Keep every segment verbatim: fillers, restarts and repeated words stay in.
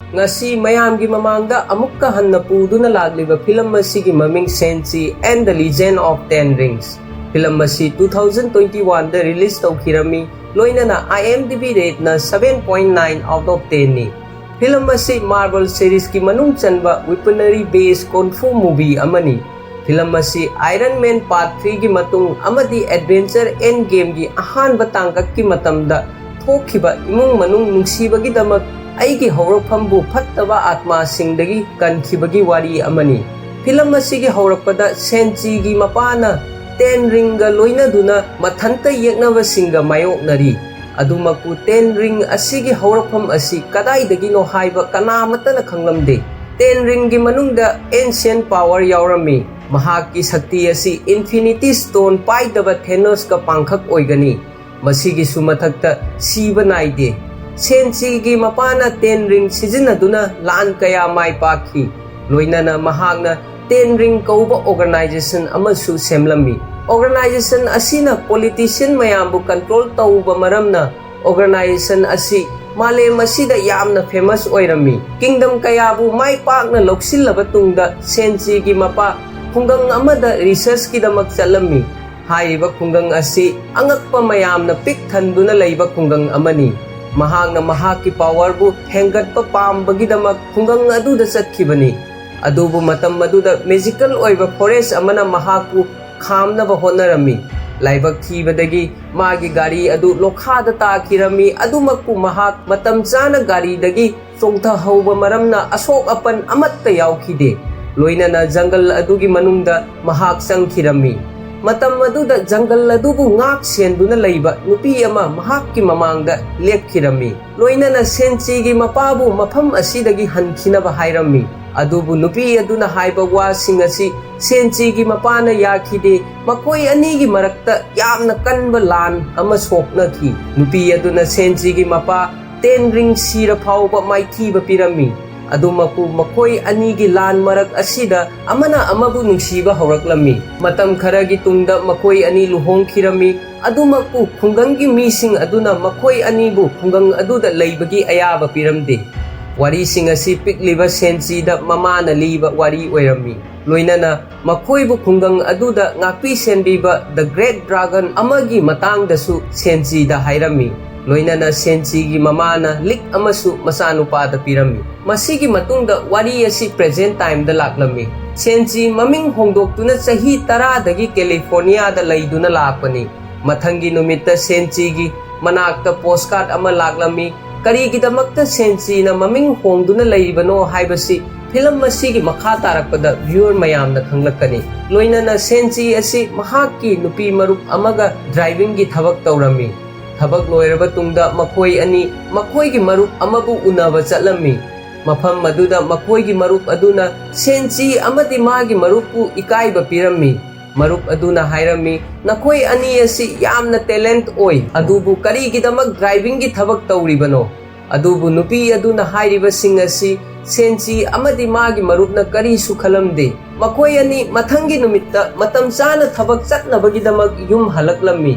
ꯉꯁꯤ ꯃꯌꯥꯝꯒꯤ ꯃꯃꯥꯡꯗ ꯑꯃꯨꯛꯀ ꯍꯟꯅ ꯄꯨꯗꯨꯅ ꯂꯥꯛꯂꯤꯕ ꯐꯤꯂꯝ ꯑꯁꯤꯒꯤ ꯃꯃꯤꯡ Shang-Chi and the Legend of Ten Rings꯫ Film ꯑꯁꯤ two thousand twenty-one ꯗ release ꯇꯧꯈꯤꯔꯝꯃꯤ, ꯂꯣꯏꯅꯅ IMDb rate ꯅ seven point nine out of ten ꯅꯤ꯫ ꯐꯤꯂꯝ ꯑꯁꯤ Marvel series ꯀꯤ ꯃꯅꯨꯡ ꯆꯟꯕ weaponry based kung fu movie ꯑꯃꯅꯤ꯫ ꯐꯤꯂꯝ ꯑꯁꯤ Iron Man Part three ꯒꯤ ꯃꯇꯨꯡ ꯑꯃꯗꯤ Avengers Endgame ꯒꯤ ꯑꯍꯥꯟꯕ ꯇꯥꯡꯀꯛꯀꯤ ꯃꯇꯝꯗ ꯊꯣꯛꯈꯤꯕ ꯏꯃꯨꯡ ꯃꯅꯨꯡ ꯅꯨꯡꯁꯤꯕꯒꯤꯗꯃꯛ ꯑꯩꯒꯤ ꯍꯧꯔꯛꯐꯝꯕꯨ ꯐꯠꯇꯕ ꯑꯥꯠꯃꯥꯁꯤꯡꯗꯒꯤ ꯀꯟꯈꯤꯕꯒꯤ ꯋꯥꯔꯤ ꯑꯃꯅꯤ꯫ ꯐꯤꯂꯝ ꯑꯁꯤꯒꯤ ꯍꯧꯔꯛꯄꯗ Shang-Chi ꯒꯤ ꯃꯄꯥꯅ Ten Ring ꯒ ꯂꯣꯏꯅꯗꯨꯅ ꯃꯊꯟꯇ ꯌꯦꯛꯅꯕꯁꯤꯡꯒ ꯃꯥꯌꯣꯛꯅꯔꯤ꯫ ꯑꯗꯨꯃꯛꯄꯨ Ten Ring ꯑꯁꯤꯒꯤ ꯍꯧꯔꯛꯐꯝ ꯑꯁꯤ ꯀꯗꯥꯏꯗꯒꯤꯅꯣ ꯍꯥꯏꯕ ꯀꯅꯥꯃꯠꯇꯅ ꯈꯪꯂꯝꯗꯦ꯫ Ten Ring ꯒꯤ ꯃꯅꯨꯡꯗ ancient power ꯌꯥꯎꯔꯝꯃꯤ꯫ ꯃꯍꯥꯛꯀꯤ ꯁꯛꯇꯤ ꯑꯁꯤ Infinity Stone ꯄꯥꯏꯗꯕ Thanos ꯀ ꯄꯥꯡꯈꯛ ꯑꯣꯏꯒꯅꯤ꯫ ꯃꯁꯤꯒꯤꯁꯨ ꯃꯊꯛꯇ ꯁꯤꯕ ꯅꯥꯏꯗꯦ꯫ Shang-Chi ꯒꯤ ꯃꯄꯥꯅ Ten Ring ꯁꯤꯖꯤꯟꯅꯗꯨꯅ ꯂꯥꯟ ꯀꯌꯥ ꯃꯥꯏ ꯄꯥꯛꯈꯤ꯫ ꯂꯣꯏꯅꯅ ꯃꯍꯥꯛꯅ Ten Ring ꯀꯧꯕ organization ꯑꯃꯁꯨ ꯁꯦꯝꯂꯝꯃꯤ꯫ Organization ꯑꯁꯤꯅ politician ꯃꯌꯥꯝꯕꯨ control ꯇꯧꯕ ꯃꯔꯝꯅ organization ꯑꯁꯤ ꯃꯥꯂꯦꯝ ꯑꯁꯤꯗ ꯌꯥꯝꯅ famous ꯑꯣꯏꯔꯝꯃꯤ꯫ Kingdom ꯀꯌꯥꯕꯨ ꯃꯥꯏ ꯄꯥꯛꯅ ꯂꯧꯁꯤꯜꯂꯕ ꯇꯨꯡꯗ Shang-Chi ꯒꯤ ꯃꯄꯥ ꯈꯨꯡꯒꯪ ꯑꯃꯗ research ꯀꯤꯗꯃꯛ ꯆꯠꯂꯝꯃꯤ꯫ ꯍꯥꯏꯔꯤꯕ ꯈꯨꯡꯒꯪ ꯑꯁꯤ ꯑꯉꯛꯄ ꯃꯌꯥꯝꯅ ꯄꯤꯛ ꯊꯟꯗꯨꯅ ꯂꯩꯕ ꯈꯨꯡꯒꯪ ꯑꯃꯅꯤ꯫ ꯃꯍꯥꯛꯅ ꯃꯍꯥꯛꯀꯤ power ꯕꯨ ꯍꯦꯟꯒꯠꯄ ꯄꯥꯝꯕꯒꯤꯗꯃꯛ ꯈꯨꯡꯒꯪ ꯑꯗꯨꯗ ꯆꯠꯈꯤꯕꯅꯤ꯫ ꯑꯗꯨꯕꯨ ꯃꯇꯝ ꯑꯗꯨꯗ magical ꯑꯣꯏꯕ force ꯑꯃꯅ ꯃꯍꯥꯛꯄꯨ ꯈꯥꯝꯅꯕ ꯍꯣꯠꯅꯔꯝꯃꯤ꯫ ꯂꯥꯏꯕꯛ ꯊꯤꯕꯗꯒꯤ ꯃꯥꯒꯤ ꯒꯥꯔꯤ ꯑꯗꯨ ꯂꯣꯈꯥꯗ ꯇꯥꯈꯤꯔꯝꯃꯤ꯫ ꯑꯗꯨꯃꯛꯄꯨ ꯃꯍꯥꯛ ꯃꯇꯝ ꯆꯥꯅ ꯒꯥꯔꯤꯗꯒꯤ ꯆꯣꯡꯊꯍꯧꯕ ꯃꯔꯝꯅ ꯑꯁꯣꯛ ꯑꯄꯟ ꯑꯃꯠꯇ ꯌꯥꯎꯈꯤꯗꯦ꯫ ꯂꯣꯏꯅꯅ ꯖꯪꯒꯜ ꯑꯗꯨꯒꯤ ꯃꯅꯨꯡꯗ ꯃꯍꯥꯛ ꯆꯪꯈꯤꯔꯝꯃꯤ꯫ ꯃꯇꯝ ꯑꯗꯨꯗ ꯖꯪꯒꯜ ꯑꯗꯨꯕꯨ ꯉꯥꯛ ꯁꯦꯟꯗꯨꯅ ꯂꯩꯕ ꯅꯨꯄꯤ ꯑꯃ ꯃꯍꯥꯛꯀꯤ ꯃꯃꯥꯡꯗ ꯂꯦꯞꯈꯤꯔꯝꯃꯤ꯫ ꯂꯣꯏꯅꯅ Shang-Chi ꯒꯤ ꯃꯄꯥꯕꯨ ꯃꯐꯝ ꯑꯁꯤꯗꯒꯤ ꯍꯟꯈꯤꯅꯕ ꯍꯥꯏꯔꯝꯃꯤ꯫ ꯑꯗꯨꯕꯨ ꯅꯨꯄꯤ ꯑꯗꯨꯅ ꯍꯥꯏꯕ ꯋꯥꯁꯤꯡ ꯑꯁꯤ Shang-Chi ꯒꯤ ꯃꯄꯥꯅ ꯌꯥꯈꯤꯗꯦ꯫ ꯃꯈꯣꯏ ꯑꯅꯤꯒꯤ ꯃꯔꯛꯇ ꯌꯥꯝꯅ ꯀꯟꯕ ꯂꯥꯟ ꯑꯃ ꯁꯣꯛꯅꯈꯤ꯫ ꯅꯨꯄꯤ ꯑꯗꯨꯅ Shang-Chi ꯒꯤ ꯃꯄꯥ Ten Ring ꯁꯤꯔ ꯐꯥꯎꯕ ꯃꯥꯏꯊꯤꯕ ꯄꯤꯔꯝꯃꯤ꯫ ꯑꯗꯨꯃꯛꯄꯨ ꯃꯈꯣꯏ ꯑꯅꯤꯒꯤ ꯂꯥꯟ ꯃꯔꯛ ꯑꯁꯤꯗ ꯑꯃꯅ ꯑꯃꯕꯨ ꯅꯨꯡꯁꯤꯕ ꯍꯧꯔꯛꯂꯝꯃꯤ꯫ ꯃꯇꯝ ꯈꯔꯒꯤ ꯇꯨꯡꯗ ꯃꯈꯣꯏ ꯑꯅꯤ ꯂꯨꯍꯣꯡꯈꯤꯔꯝꯃꯤ꯫ ꯑꯗꯨꯃꯛꯄꯨ ꯈꯨꯡꯒꯪꯒꯤ ꯃꯤꯁꯤꯡ ꯑꯗꯨꯅ ꯃꯈꯣꯏ ꯑꯅꯤꯕꯨ ꯈꯨꯡꯒꯪ ꯑꯗꯨꯗ ꯂꯩꯕꯒꯤ ꯑꯌꯥꯕ ꯄꯤꯔꯝꯗꯦ꯫ ꯋꯥꯔꯤꯁꯤꯡ ꯑꯁꯤ ꯄꯤꯛꯂꯤꯕ ꯁꯦꯟꯆꯤꯗ ꯃꯃꯥꯅ ꯂꯤꯕ ꯋꯥꯔꯤ ꯑꯣꯏꯔꯝꯃꯤ꯫ ꯂꯣꯏꯅꯅ ꯃꯈꯣꯏꯕꯨ ꯈꯨꯡꯒꯪ ꯑꯗꯨꯗ ꯉꯥꯛꯄꯤ ꯁꯦꯟꯕꯤꯕ The Great Dragon ꯑꯃꯒꯤ ꯃꯇꯥꯡꯗꯁꯨ ꯁꯦꯟꯆꯤꯗ ꯍꯥꯏꯔꯝꯃꯤ꯫ ꯂꯣꯏꯅꯅ ꯁꯦꯟꯆꯤꯒꯤ ꯃꯃꯥꯅ ꯂꯤꯛ ꯑꯃꯁꯨ ꯃꯆꯥꯅꯨꯄꯥꯗ ꯄꯤꯔꯝꯃꯤ꯫ ꯃꯁꯤꯒꯤ ꯃꯇꯨꯡꯗ ꯋꯥꯔꯤ ꯑꯁꯤ present timeꯗ ꯂꯥꯛꯂꯝꯃꯤ꯫ ꯁꯦꯟꯆꯤ ꯃꯃꯤꯡ ꯍꯣꯡꯗꯣꯛꯇꯨꯅ ꯆꯍꯤ ꯇꯔꯥꯗꯒꯤ ꯀꯦꯂꯤꯐꯣꯔꯅꯤꯌꯥꯗ ꯂꯩꯗꯨꯅ ꯂꯥꯛꯄꯅꯤ꯫ ꯃꯊꯪꯒꯤ ꯅꯨꯃꯤꯠꯇ ꯁꯦꯟꯆꯤꯒꯤ ꯃꯅꯥꯛꯇ postcard ꯑꯃ ꯂꯥꯛꯂꯝꯃꯤ꯫ ꯀꯔꯤꯒꯤꯗꯃꯛꯇ ꯁꯦꯟꯆꯤꯅ ꯃꯃꯤꯡ ꯍꯣꯡꯗꯨꯅ ꯂꯩꯔꯤꯕꯅꯣ ꯍꯥꯏꯕꯁꯤ ꯐꯤꯂꯝ ꯑꯁꯤꯒꯤ ꯃꯈꯥ ꯇꯥꯔꯛꯄꯗ viewer ꯃꯌꯥꯝꯅ ꯈꯪꯂꯛꯀꯅꯤ꯫ ꯂꯣꯏꯅꯅ ꯁꯦꯟꯆꯤ ꯑꯁꯤ ꯃꯍꯥꯛꯀꯤ ꯅꯨꯄꯤ ꯃꯔꯨꯞ ꯑꯃꯒ drivingꯒꯤ ꯊꯕꯛ ꯇꯧꯔꯝꯃꯤ꯫ ꯊꯕꯛ ꯂꯣꯏꯔꯕ ꯇꯨꯡꯗ ꯃꯈꯣꯏ ꯑꯅꯤ ꯃꯈꯣꯏꯒꯤ ꯃꯔꯨꯞ ꯑꯃꯕꯨ ꯎꯅꯕ ꯆꯠꯂꯝꯃꯤ꯫ ꯃꯐꯝ ꯑꯗꯨꯗ ꯃꯈꯣꯏꯒꯤ ꯃꯔꯨꯞ ꯑꯗꯨꯅ ꯁꯦꯟꯆꯤ ꯑꯃꯗꯤ ꯃꯥꯒꯤ ꯃꯔꯨꯞꯄꯨ ꯏꯀꯥꯏꯕ ꯄꯤꯔꯝꯃꯤ꯫ ꯃꯔꯨꯞ ꯑꯗꯨꯅ ꯍꯥꯏꯔꯝꯃꯤ, "ꯅꯈꯣꯏ ꯑꯅꯤ ꯑꯁꯤ ꯌꯥꯝꯅ talent ꯑꯣꯏ, ꯑꯗꯨꯕꯨ ꯀꯔꯤꯒꯤꯗꯃꯛ drivingꯒꯤ ꯊꯕꯛ ꯇꯧꯔꯤꯕꯅꯣ?" ꯑꯗꯨꯕꯨ ꯅꯨꯄꯤ ꯑꯗꯨꯅ ꯍꯥꯏꯔꯤꯕꯁꯤꯡ ꯑꯁꯤ ꯁꯦꯟꯆꯤ ꯑꯃꯗꯤ ꯃꯥꯒꯤ ꯃꯔꯨꯞꯅ ꯀꯔꯤꯁꯨ ꯈꯜꯂꯝꯗꯦ꯫ ꯃꯈꯣꯏ ꯑꯅꯤ ꯃꯊꯪꯒꯤ ꯅꯨꯃꯤꯠꯇ ꯃꯇꯝ ꯆꯥꯅ ꯊꯕꯛ ꯆꯠꯅꯕꯒꯤꯗꯃꯛ ꯌꯨꯝ ꯍꯜꯂꯛꯂꯝꯃꯤ꯫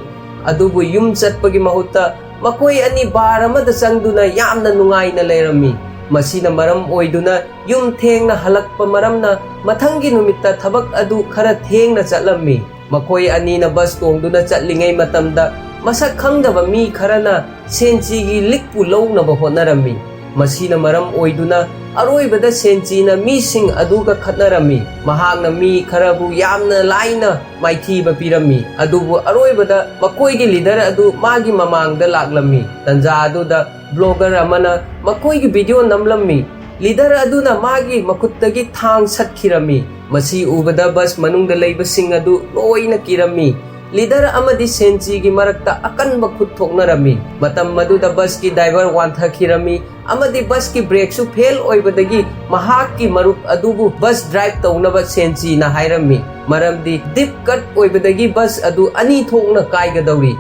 ꯑꯗꯨꯕꯨ ꯌꯨꯝ ꯆꯠꯄꯒꯤ ꯃꯍꯨꯠꯇ ꯃꯈꯣꯏ ꯑꯅꯤ bar ꯑꯃꯗ ꯆꯪꯗꯨꯅ ꯌꯥꯝꯅ ꯅꯨꯡꯉꯥꯏꯅ ꯂꯩꯔꯝꯃꯤ꯫ ꯃꯁꯤꯅ ꯃꯔꯝ ꯑꯣꯏꯗꯨꯅ ꯌꯨꯝ ꯊꯦꯡꯅ ꯍꯜꯂꯛꯄ ꯃꯔꯝꯅ ꯃꯊꯪꯒꯤ ꯅꯨꯃꯤꯠꯇ ꯊꯕꯛ ꯑꯗꯨ ꯈꯔ ꯊꯦꯡꯅ ꯆꯠꯂꯝꯃꯤ꯫ ꯃꯈꯣꯏ ꯑꯅꯤꯅ bus ꯇꯣꯡꯗꯨꯅ ꯆꯠꯂꯤꯉꯩ ꯃꯇꯝꯗ ꯃꯁꯛ ꯈꯪꯗꯕ ꯃꯤ ꯈꯔꯅ ꯁꯦꯟꯆꯤꯒꯤ ꯂꯤꯛꯄꯨ ꯂꯧꯅꯕ ꯍꯣꯠꯅꯔꯝꯃꯤ꯫ ꯃꯁꯤꯅ ꯃꯔꯝ ꯑꯣꯏꯗꯨꯅ ꯑꯔꯣꯏꯕꯗ ꯁꯦꯟꯆꯤꯅ ꯃꯤꯁꯤꯡ ꯑꯗꯨꯒ ꯈꯠꯅꯔꯝꯃꯤ꯫ ꯃꯍꯥꯛꯅ ꯃꯤ ꯈꯔꯕꯨ ꯌꯥꯝꯅ ꯂꯥꯏꯅ ꯃꯥꯏꯊꯤꯕ ꯄꯤꯔꯝꯃꯤ, ꯑꯗꯨꯕꯨ ꯑꯔꯣꯏꯕꯗ ꯃꯈꯣꯏꯒꯤ leader ꯑꯗꯨ ꯃꯥꯒꯤ ꯃꯃꯥꯡꯗ ꯂꯥꯛꯂꯝꯃꯤ꯫ ꯇꯟꯖꯥ ꯑꯗꯨꯗ blogger ꯑꯃꯅ ꯃꯈꯣꯏꯒꯤ video ꯅꯝꯂꯝꯃꯤ꯫ Leader ꯑꯗꯨꯅ ꯃꯥꯒꯤ ꯃꯈꯨꯠꯇꯒꯤ ꯊꯥꯡ ꯁꯠꯈꯤꯔꯝꯃꯤ꯫ ꯃꯁꯤ ꯎꯕꯗ bus ꯃꯅꯨꯡꯗ ꯂꯩꯕꯁꯤꯡ ꯑꯗꯨ ꯂꯣꯏꯅ ꯀꯤꯔꯝꯃꯤ꯫ Leader ꯑꯃꯗꯤ ꯁꯦꯟꯆꯤꯒꯤ ꯃꯔꯛꯇ ꯑꯀꯟꯕ ꯈꯨꯠ ꯊꯣꯛꯅꯔꯝꯃꯤ꯫ ꯃꯇꯝ ꯑꯗꯨꯗ busꯀꯤ driver ꯋꯥꯟꯊꯈꯤꯔꯝꯃꯤ ꯑꯃꯗꯤ busꯀꯤ brakeꯁꯨ fail ꯑꯣꯏꯕꯗꯒꯤ ꯃꯍꯥꯛꯀꯤ ꯃꯔꯨꯞ ꯑꯗꯨꯕꯨ bus drive ꯇꯧꯅꯕ ꯁꯦꯟꯆꯤꯅ ꯍꯥꯏꯔꯝꯃꯤ, ꯃꯔꯝꯗꯤ deep cut ꯑꯣꯏꯕꯗꯒꯤ bus ꯑꯗꯨ ꯑꯅꯤ ꯊꯣꯛꯅ ꯀꯥꯏꯒꯗꯧꯔꯤ꯫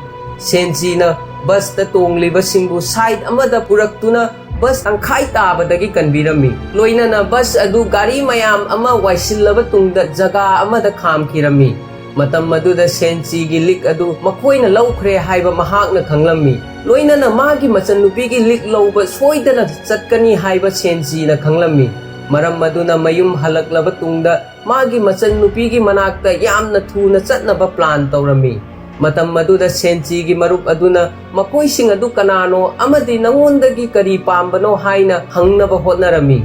ꯁꯦꯟꯆꯤꯅ busꯇ ꯇꯣꯡꯂꯤꯕꯁꯤꯡꯕꯨ side ꯑꯃꯗ ꯄꯨꯔꯛꯇꯨꯅ bus ꯇꯪꯈꯥꯏ ꯇꯥꯕꯗꯒꯤ ꯀꯟꯕꯤꯔꯝꯃꯤ꯫ ꯂꯣꯏꯅꯅ bus ꯑꯗꯨ ꯒꯥꯔꯤ ꯃꯌꯥꯝ ꯑꯃ ꯋꯥꯏꯁꯤꯜꯂꯕ ꯇꯨꯡꯗ ꯖꯒꯥ ꯑꯃꯗ ꯈꯥꯝꯈꯤꯔꯝꯃꯤ꯫ ꯃꯇꯝ ꯑꯗꯨꯗ ꯁꯦꯟꯆꯤꯒꯤ ꯂꯤꯛ ꯑꯗꯨ ꯃꯈꯣꯏꯅ ꯂꯧꯈ꯭ꯔꯦ ꯍꯥꯏꯕ ꯃꯍꯥꯛꯅ ꯈꯪꯂꯝꯃꯤ꯫ ꯂꯣꯏꯅꯅ ꯃꯥꯒꯤ ꯃꯆꯟꯅꯨꯄꯤꯒꯤ ꯂꯤꯛ ꯂꯧꯕ ꯁꯣꯏꯗꯅ ꯆꯠꯀꯅꯤ ꯍꯥꯏꯕ ꯁꯦꯟꯆꯤꯅ ꯈꯪꯂꯝꯃꯤ꯫ ꯃꯔꯝ ꯑꯗꯨꯅ ꯃꯌꯨꯝ ꯍꯜꯂꯛꯂꯕ ꯇꯨꯡꯗ ꯃꯥꯒꯤ ꯃꯆꯟꯅꯨꯄꯤꯒꯤ ꯃꯅꯥꯛꯇ ꯌꯥꯝꯅ ꯊꯨꯅ ꯆꯠꯅꯕ ꯄ꯭ꯂꯥꯟ ꯇꯧꯔꯝꯃꯤ꯫ ꯃꯇꯝ ꯑꯗꯨꯗ ꯁꯦꯟꯆꯤꯒꯤ ꯃꯔꯨꯞ ꯑꯗꯨꯅ ꯃꯈꯣꯏꯁꯤꯡ ꯑꯗꯨ ꯀꯅꯥꯅꯣ ꯑꯃꯗꯤ ꯅꯉꯣꯟꯗꯒꯤ ꯀꯔꯤ ꯄꯥꯝꯕꯅꯣ ꯍꯥꯏꯅ ꯍꯪꯅꯕ ꯍꯣꯠꯅꯔꯝꯃꯤ꯫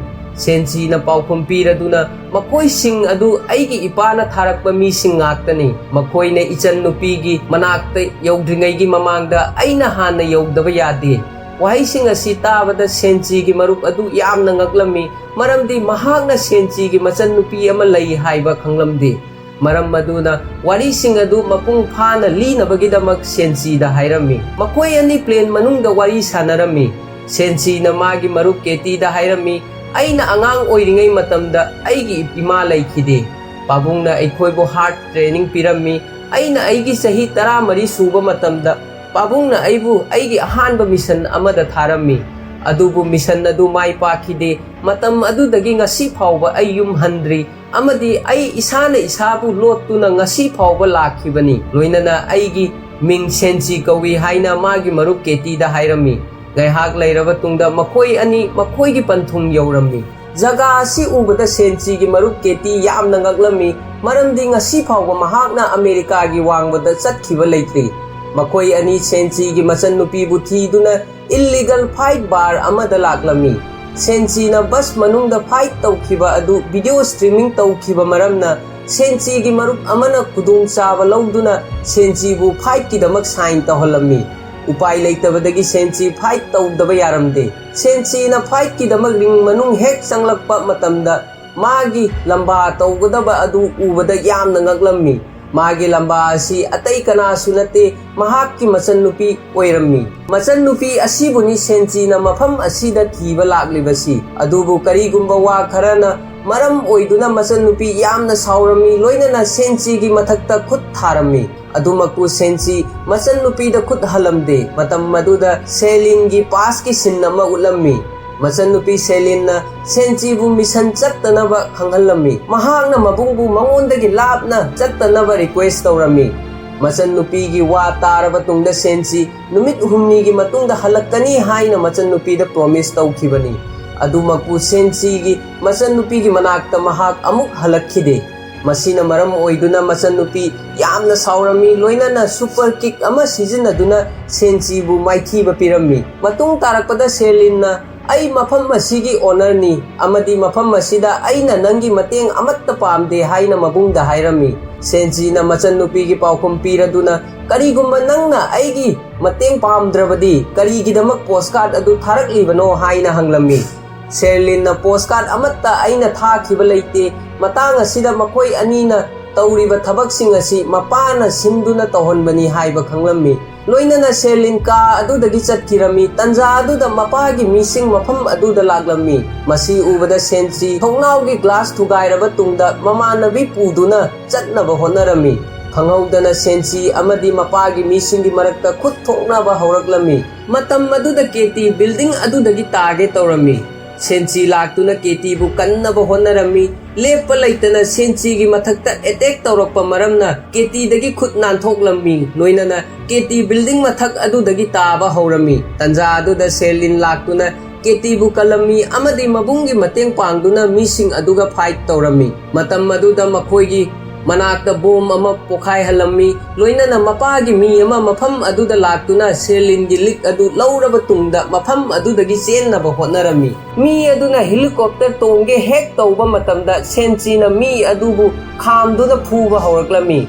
ꯁꯦꯟꯆꯤꯅ ꯄꯥꯎꯈꯨꯝ ꯄꯤꯔꯗꯨꯅ, "ꯃꯈꯣꯏꯁꯤꯡ ꯑꯗꯨ ꯑꯩꯒꯤ ꯏꯄꯥꯅ ꯊꯥꯔꯛꯄ ꯃꯤꯁꯤꯡ ꯉꯥꯛꯇꯅꯤ꯫ ꯃꯈꯣꯏꯅ ꯏꯆꯟ ꯅꯨꯄꯤꯒꯤ ꯃꯅꯥꯛꯇ ꯌꯧꯗ꯭ꯔꯤꯉꯩꯒꯤ ꯃꯃꯥꯡꯗ ꯑꯩꯅ ꯍꯥꯟꯅ ꯌꯧꯗꯕ ꯌꯥꯗꯦ꯫" ꯋꯥꯍꯩꯁꯤꯡ ꯑꯁꯤ ꯇꯥꯕꯗ ꯁꯦꯟꯆꯤꯒꯤ ꯃꯔꯨꯞ ꯑꯗꯨ ꯌꯥꯝꯅ ꯉꯛꯂꯝꯃꯤ, ꯃꯔꯝꯗꯤ ꯃꯍꯥꯛꯅ ꯁꯦꯟꯆꯤꯒꯤ ꯃꯆꯟꯅꯨꯄꯤ ꯑꯃ ꯂꯩ ꯍꯥꯏꯕ ꯈꯪꯂꯝꯗꯦ꯫ ꯃꯔꯝ ꯑꯗꯨꯅ ꯋꯥꯔꯤꯁꯤꯡ ꯑꯗꯨ ꯃꯄꯨꯡ ꯐꯥꯅ ꯂꯤꯅꯕꯒꯤꯗꯃꯛ ꯁꯦꯟꯆꯤꯗ ꯍꯥꯏꯔꯝꯃꯤ꯫ ꯃꯈꯣꯏ ꯑꯅꯤ ꯄ꯭ꯂꯦꯟ ꯃꯅꯨꯡꯗ ꯋꯥꯔꯤ ꯁꯥꯟꯅꯔꯝꯃꯤ꯫ ꯁꯦꯟꯆꯤꯅ ꯃꯥꯒꯤ ꯃꯔꯨꯞ ꯀꯦꯇꯤꯗ ꯍꯥꯏꯔꯝꯃꯤ, "ꯑꯩꯅ ꯑꯉꯥꯡ ꯑꯣꯏꯔꯤꯉꯩ ꯃꯇꯝꯗ ꯑꯩꯒꯤ ꯏꯃꯥ ꯂꯩꯈꯤꯗꯦ꯫ ꯄꯥꯕꯨꯡꯅ ꯑꯩꯈꯣꯏꯕꯨ ꯍꯥꯔꯠ ꯇ꯭ꯔꯦꯅꯤꯡ ꯄꯤꯔꯝꯃꯤ꯫ ꯑꯩꯅ ꯑꯩꯒꯤ ꯆꯍꯤ ꯇꯔꯥꯃꯔꯤ ꯁꯨꯕ ꯃꯇꯝꯗ ꯄꯥꯕꯨꯡꯅ ꯑꯩꯕꯨ ꯑꯩꯒꯤ ꯑꯍꯥꯟꯕ ꯃꯤꯁꯟ ꯑꯃꯗ ꯊꯥꯔꯝꯃꯤ꯫ ꯑꯗꯨꯕꯨ ꯃꯤꯁꯟ ꯑꯗꯨ ꯃꯥꯏ ꯄꯥꯛꯈꯤꯗꯦ꯫ ꯃꯇꯝ ꯑꯗꯨꯗꯒꯤ ꯉꯁꯤ ꯐꯥꯎꯕ ꯑꯩ ꯌꯨꯝ ꯍꯟꯗ꯭ꯔꯤ꯫ ꯑꯃꯗꯤ ꯑꯩ ꯏꯁꯥꯅ ꯏꯁꯥꯕꯨ ꯂꯣꯠꯇꯨꯅ ꯉꯁꯤ ꯐꯥꯎꯕ ꯂꯥꯛꯈꯤꯕꯅꯤ꯫ ꯂꯣꯏꯅꯅ ꯑꯩꯒꯤ ꯃꯤꯡ ꯁꯦꯟꯆꯤ ꯀꯧꯏ" ꯍꯥꯏꯅ ꯃꯥꯒꯤ ꯃꯔꯨꯞ ꯀꯦꯇꯤꯗ ꯍꯥꯏꯔꯝꯃꯤ꯫ ꯉꯥꯏꯍꯥꯛ ꯂꯩꯔꯕ ꯇꯨꯡꯗ ꯃꯈꯣꯏ ꯑꯅꯤ ꯃꯈꯣꯏꯒꯤ ꯄꯟꯊꯨꯡ ꯌꯧꯔꯝꯃꯤ꯫ ꯖꯒꯥ ꯑꯁꯤ ꯎꯕꯗ ꯁꯦꯟꯆꯤꯒꯤ ꯃꯔꯨꯞ ꯀꯦꯇꯤ ꯌꯥꯝꯅ ꯉꯛꯂꯝꯃꯤ, ꯃꯔꯝꯗꯤ ꯉꯁꯤ ꯐꯥꯎꯕ ꯃꯍꯥꯛꯅ ꯑꯃꯦꯔꯤꯀꯥꯒꯤ ꯋꯥꯡꯃꯗ ꯆꯠꯈꯤꯕ ꯂꯩꯇ꯭ꯔꯤ꯫ ꯃꯈꯣꯏ ꯑꯅꯤ ꯁꯦꯟꯆꯤꯒꯤ ꯃꯆꯟꯅꯨꯄꯤꯕꯨ ꯊꯤꯗꯨꯅ ꯏꯜꯂꯤꯒꯜ ꯐꯥꯏꯠ ꯕꯥꯔ ꯑꯃꯗ ꯂꯥꯛꯂꯝꯃꯤ꯫ ꯁꯦꯟꯆꯤꯅ ꯕꯁ ꯃꯅꯨꯡꯗ ꯐꯥꯏꯠ ꯇꯧꯈꯤꯕ ꯑꯗꯨ ꯚꯤꯗꯤꯑꯣ ꯁ꯭ꯇ꯭ꯔꯤꯃꯤꯡ ꯇꯧꯈꯤꯕ ꯃꯔꯝꯅ ꯁꯦꯟꯆꯤꯒꯤ ꯃꯔꯨꯞ ꯑꯃꯅ ꯈꯨꯗꯣꯡꯆꯥꯕ ꯂꯧꯗꯨꯅ ꯁꯦꯟꯆꯤꯕꯨ ꯐꯥꯏꯠꯀꯤꯗꯃꯛ ꯁꯥꯏꯟ ꯇꯧꯍꯜꯂꯝꯃꯤ꯫ ꯎꯄꯥꯏ ꯂꯩꯇꯕꯗꯒꯤ ꯁꯦꯟꯆꯤ ꯐꯥꯏꯠ ꯇꯧꯗꯕ ꯌꯥꯔꯝꯗꯦ꯫ ꯁꯦꯟꯆꯤꯅ ꯐꯥꯏꯠꯀꯤꯗꯃꯛ ꯔꯤꯡ ꯃꯅꯨꯡ ꯍꯦꯛ ꯆꯪꯂꯛꯄ ꯃꯇꯝꯗ ꯃꯥꯒꯤ ꯂꯝꯕꯥ ꯇꯧꯒꯗꯕ ꯑꯗꯨ ꯎꯕꯗ ꯌꯥꯝꯅ ꯉꯛꯂꯝꯃꯤ꯫ ꯃꯥꯒꯤ ꯂꯝꯕꯥ ꯑꯁꯤ ꯑꯇꯩ ꯀꯅꯥꯁꯨ ꯅꯠꯇꯦ, ꯃꯍꯥꯛꯀꯤ ꯃꯆꯟꯅꯨꯄꯤ ꯑꯣꯏꯔꯝꯃꯤ꯫ ꯃꯆꯟꯅꯨꯄꯤ ꯑꯁꯤꯕꯨꯅꯤ ꯁꯦꯟꯆꯤꯅ ꯃꯐꯝ ꯑꯁꯤꯗ ꯊꯤꯕ ꯂꯥꯛꯂꯤꯕꯁꯤ꯫ ꯑꯗꯨꯕꯨ ꯀꯔꯤꯒꯨꯝꯕ ꯋꯥ ꯈꯔꯅ ꯃꯔꯝ ꯑꯣꯏꯗꯨꯅ ꯃꯆꯟꯅꯨꯄꯤ ꯌꯥꯝꯅ ꯁꯥꯎꯔꯝꯃꯤ, ꯂꯣꯏꯅꯅ ꯁꯦꯟꯆꯤꯒꯤ ꯃꯊꯛꯇ ꯈꯨꯠ ꯊꯥꯔꯝꯃꯤ꯫ ꯑꯗꯨꯃꯛꯄꯨ ꯁꯦꯟꯆꯤ ꯃꯆꯟꯅꯨꯄꯤꯗ ꯈꯨꯠ ꯍꯜꯂꯝꯗꯦ꯫ ꯃꯇꯝ ꯑꯗꯨꯗ ꯁꯦꯂꯤꯟꯒꯤ ꯄꯥꯁꯀꯤ ꯁꯤꯟ ꯑꯃ ꯎꯠꯂꯝꯃꯤ꯫ ꯃꯆꯟꯅꯨꯄꯤ ꯁꯦꯂꯤꯟꯅ ꯁꯦꯟꯆꯤꯕꯨ ꯃꯤꯁꯟ ꯆꯠꯇꯅꯕ ꯈꯪꯍꯜꯂꯝꯃꯤ꯫ ꯃꯍꯥꯛꯅ ꯃꯕꯨꯡꯕꯨ ꯃꯉꯣꯟꯗꯒꯤ ꯂꯥꯞꯅ ꯆꯠꯇꯅꯕ ꯔꯤꯀ꯭ꯋꯦꯁ ꯇꯧꯔꯝꯃꯤ꯫ ꯃꯆꯟꯅꯨꯄꯤꯒꯤ ꯋꯥ ꯇꯥꯔꯕ ꯇꯨꯡꯗ ꯁꯦꯟꯆꯤ ꯅꯨꯃꯤꯠ ꯍꯨꯝꯅꯤꯒꯤ ꯃꯇꯨꯡꯗ ꯍꯜꯂꯛꯀꯅꯤ ꯍꯥꯏꯅ ꯃꯆꯟꯅꯨꯄꯤꯗ ꯄ꯭ꯔꯣꯃꯤꯁ ꯇꯧꯈꯤꯕꯅꯤ꯫ ꯑꯗꯨꯃꯛꯄꯨ ꯁꯦꯟꯆꯤꯒꯤ ꯃꯆꯟꯅꯨꯄꯤꯒꯤ ꯃꯅꯥꯛꯇ ꯃꯍꯥꯛ ꯑꯃꯨꯛ ꯍꯜꯂꯛꯈꯤꯗꯦ꯫ ꯃꯁꯤꯅ ꯃꯔꯝ ꯑꯣꯏꯗꯨꯅ ꯃꯆꯟꯅꯨꯄꯤ ꯌꯥꯝꯅ ꯁꯥꯎꯔꯝꯃꯤ, ꯂꯣꯏꯅꯅ ꯁꯨꯄꯔ ꯀꯤꯛ ꯑꯃ ꯁꯤꯖꯤꯟꯅꯗꯨꯅ ꯁꯦꯟꯆꯤꯕꯨ ꯃꯥꯏꯊꯤꯕ ꯄꯤꯔꯝꯃꯤ꯫ ꯃꯇꯨꯡ ꯇꯥꯔꯛꯄꯗ ꯁꯦꯔꯂꯤꯟꯅ, "ꯑꯩ ꯃꯐꯝ ꯑꯁꯤꯒꯤ ꯑꯣꯅꯔꯅꯤ ꯑꯃꯗꯤ ꯃꯐꯝ ꯑꯁꯤꯗ ꯑꯩꯅ ꯅꯪꯒꯤ ꯃꯇꯦꯡ ꯑꯃꯠꯇ ꯄꯥꯝꯗꯦ" ꯍꯥꯏꯅ ꯃꯕꯨꯡꯗ ꯍꯥꯏꯔꯝꯃꯤ꯫ ꯁꯦꯟꯆꯤꯅ ꯃꯆꯟꯅꯨꯄꯤꯒꯤ ꯄꯥꯎꯈꯨꯝ ꯄꯤꯔꯗꯨꯅ, "ꯀꯔꯤꯒꯨꯝꯕ ꯅꯪꯅ ꯑꯩꯒꯤ ꯃꯇꯦꯡ ꯄꯥꯝꯗ꯭ꯔꯕꯗꯤ ꯀꯔꯤꯒꯤꯗꯃꯛ ꯄꯣꯁꯀꯥꯔꯗ ꯑꯗꯨ ꯊꯥꯔꯛꯂꯤꯕꯅꯣ?" ꯍꯥꯏꯅ ꯍꯪꯂꯝꯃꯤ꯫ ꯁꯦꯔꯂꯤꯟꯅ, "ꯄꯣꯁꯀꯥꯔꯗ ꯑꯃꯠꯇ ꯑꯩꯅ ꯊꯥꯈꯤꯕ ꯂꯩꯇꯦ꯫ ꯃꯇꯥꯡ ꯑꯁꯤꯗ ꯃꯈꯣꯏ ꯑꯅꯤꯅ ꯇꯧꯔꯤꯕ ꯊꯕꯛꯁꯤꯡ ꯑꯁꯤ ꯃꯄꯥꯅ ꯁꯤꯟꯗꯨꯅ ꯇꯧꯍꯟꯕꯅꯤ" ꯍꯥꯏꯕ ꯈꯪꯂꯝꯃꯤ꯫ ꯂꯣꯏꯅꯅ ꯁꯦꯔꯂꯤꯟ ꯀꯥ ꯑꯗꯨꯗꯒꯤ ꯆꯠꯈꯤꯔꯝꯃꯤ꯫ ꯇꯟꯖꯥ ꯑꯗꯨꯗ ꯃꯄꯥꯒꯤ ꯃꯤꯁꯤꯡ ꯃꯐꯝ ꯑꯗꯨꯗ ꯂꯥꯛꯂꯝꯃꯤ꯫ ꯃꯁꯤ ꯎꯕꯗ ꯁꯦꯟꯆꯤ ꯊꯣꯡꯅꯥꯎꯒꯤ ꯒ꯭ꯂꯥꯁ ꯊꯨꯒꯥꯏꯔꯕ ꯇꯨꯡꯗ ꯃꯃꯥꯟꯅꯕꯤ ꯄꯨꯗꯨꯅ ꯆꯠꯅꯕ ꯍꯣꯠꯅꯔꯝꯃꯤ꯫ ꯈꯪꯍꯧꯗꯅ ꯁꯦꯟꯆꯤ ꯑꯃꯗꯤ ꯃꯄꯥꯒꯤ ꯃꯤꯁꯤꯡꯒꯤ ꯃꯔꯛꯇ ꯈꯨꯠ ꯊꯣꯛꯅꯕ ꯍꯧꯔꯛꯂꯝꯃꯤ꯫ ꯃꯇꯝ ꯑꯗꯨꯗ ꯀꯦꯇꯤ ꯕꯤꯜꯗꯤꯡ ꯑꯗꯨꯗꯒꯤ ꯇꯥꯒꯦ ꯇꯧꯔꯝꯃꯤ꯫ ꯁꯦꯟꯆꯤ ꯂꯥꯛꯇꯨꯅ ꯀꯦꯇꯤꯕꯨ ꯀꯟꯅꯕ ꯍꯣꯠꯅꯔꯝꯃꯤ꯫ ꯂꯦꯞꯄ ꯂꯩꯇꯅ ꯁꯦꯟꯆꯤꯒꯤ ꯃꯊꯛꯇ ꯑꯦꯇꯦꯛ ꯇꯧꯔꯛꯄ ꯃꯔꯝꯅ ꯀꯦꯇꯤꯗꯒꯤ ꯈꯨꯠ ꯅꯥꯟꯊꯣꯛꯂꯝꯃꯤ꯫ ꯂꯣꯏꯅꯅ ꯀꯦꯇꯤ ꯕꯤꯜꯗꯤꯡ ꯃꯊꯛ ꯑꯗꯨꯗꯒꯤ ꯇꯥꯕ ꯍꯧꯔꯝꯃꯤ꯫ ꯇꯟꯖꯥ ꯑꯗꯨꯗ ꯁꯦꯔꯂꯤꯟ ꯂꯥꯛꯇꯨꯅ ꯀꯦꯇꯤꯕꯨ ꯀꯜꯂꯝꯃꯤ ꯑꯃꯗꯤ ꯃꯕꯨꯡꯒꯤ ꯃꯇꯦꯡ ꯄꯥꯡꯗꯨꯅ ꯃꯤꯁꯤꯡ ꯑꯗꯨꯒ ꯐꯥꯏꯠ ꯇꯧꯔꯝꯃꯤ꯫ ꯃꯇꯝ ꯑꯗꯨꯗ ꯃꯈꯣꯏꯒꯤ ꯃꯅꯥꯛꯇ ꯕꯣꯝ ꯑꯃ ꯄꯣꯈꯥꯏꯍꯜꯂꯝꯃꯤ꯫ ꯂꯣꯏꯅꯅ ꯃꯄꯥꯒꯤ ꯃꯤ ꯑꯃ ꯃꯐꯝ ꯑꯗꯨꯗ ꯂꯥꯛꯇꯨꯅ ꯁꯦꯔꯂꯤꯟꯒꯤ ꯂꯤꯛ ꯑꯗꯨ ꯂꯧꯔꯕ ꯇꯨꯡꯗ ꯃꯐꯝ ꯑꯗꯨꯗꯒꯤ ꯆꯦꯟꯅꯕ ꯍꯣꯠꯅꯔꯝꯃꯤ꯫ ꯃꯤ ꯑꯗꯨꯅ ꯍꯦꯂꯤꯀꯣꯞꯇꯔ ꯇꯣꯡꯒꯦ ꯍꯦꯛ ꯇꯧꯕ ꯃꯇꯝꯗ ꯁꯦꯟꯆꯤꯅ ꯃꯤ ꯑꯗꯨꯕꯨ ꯈꯥꯝꯗꯨꯅ ꯐꯨꯕ ꯍꯧꯔꯛꯂꯝꯃꯤ꯫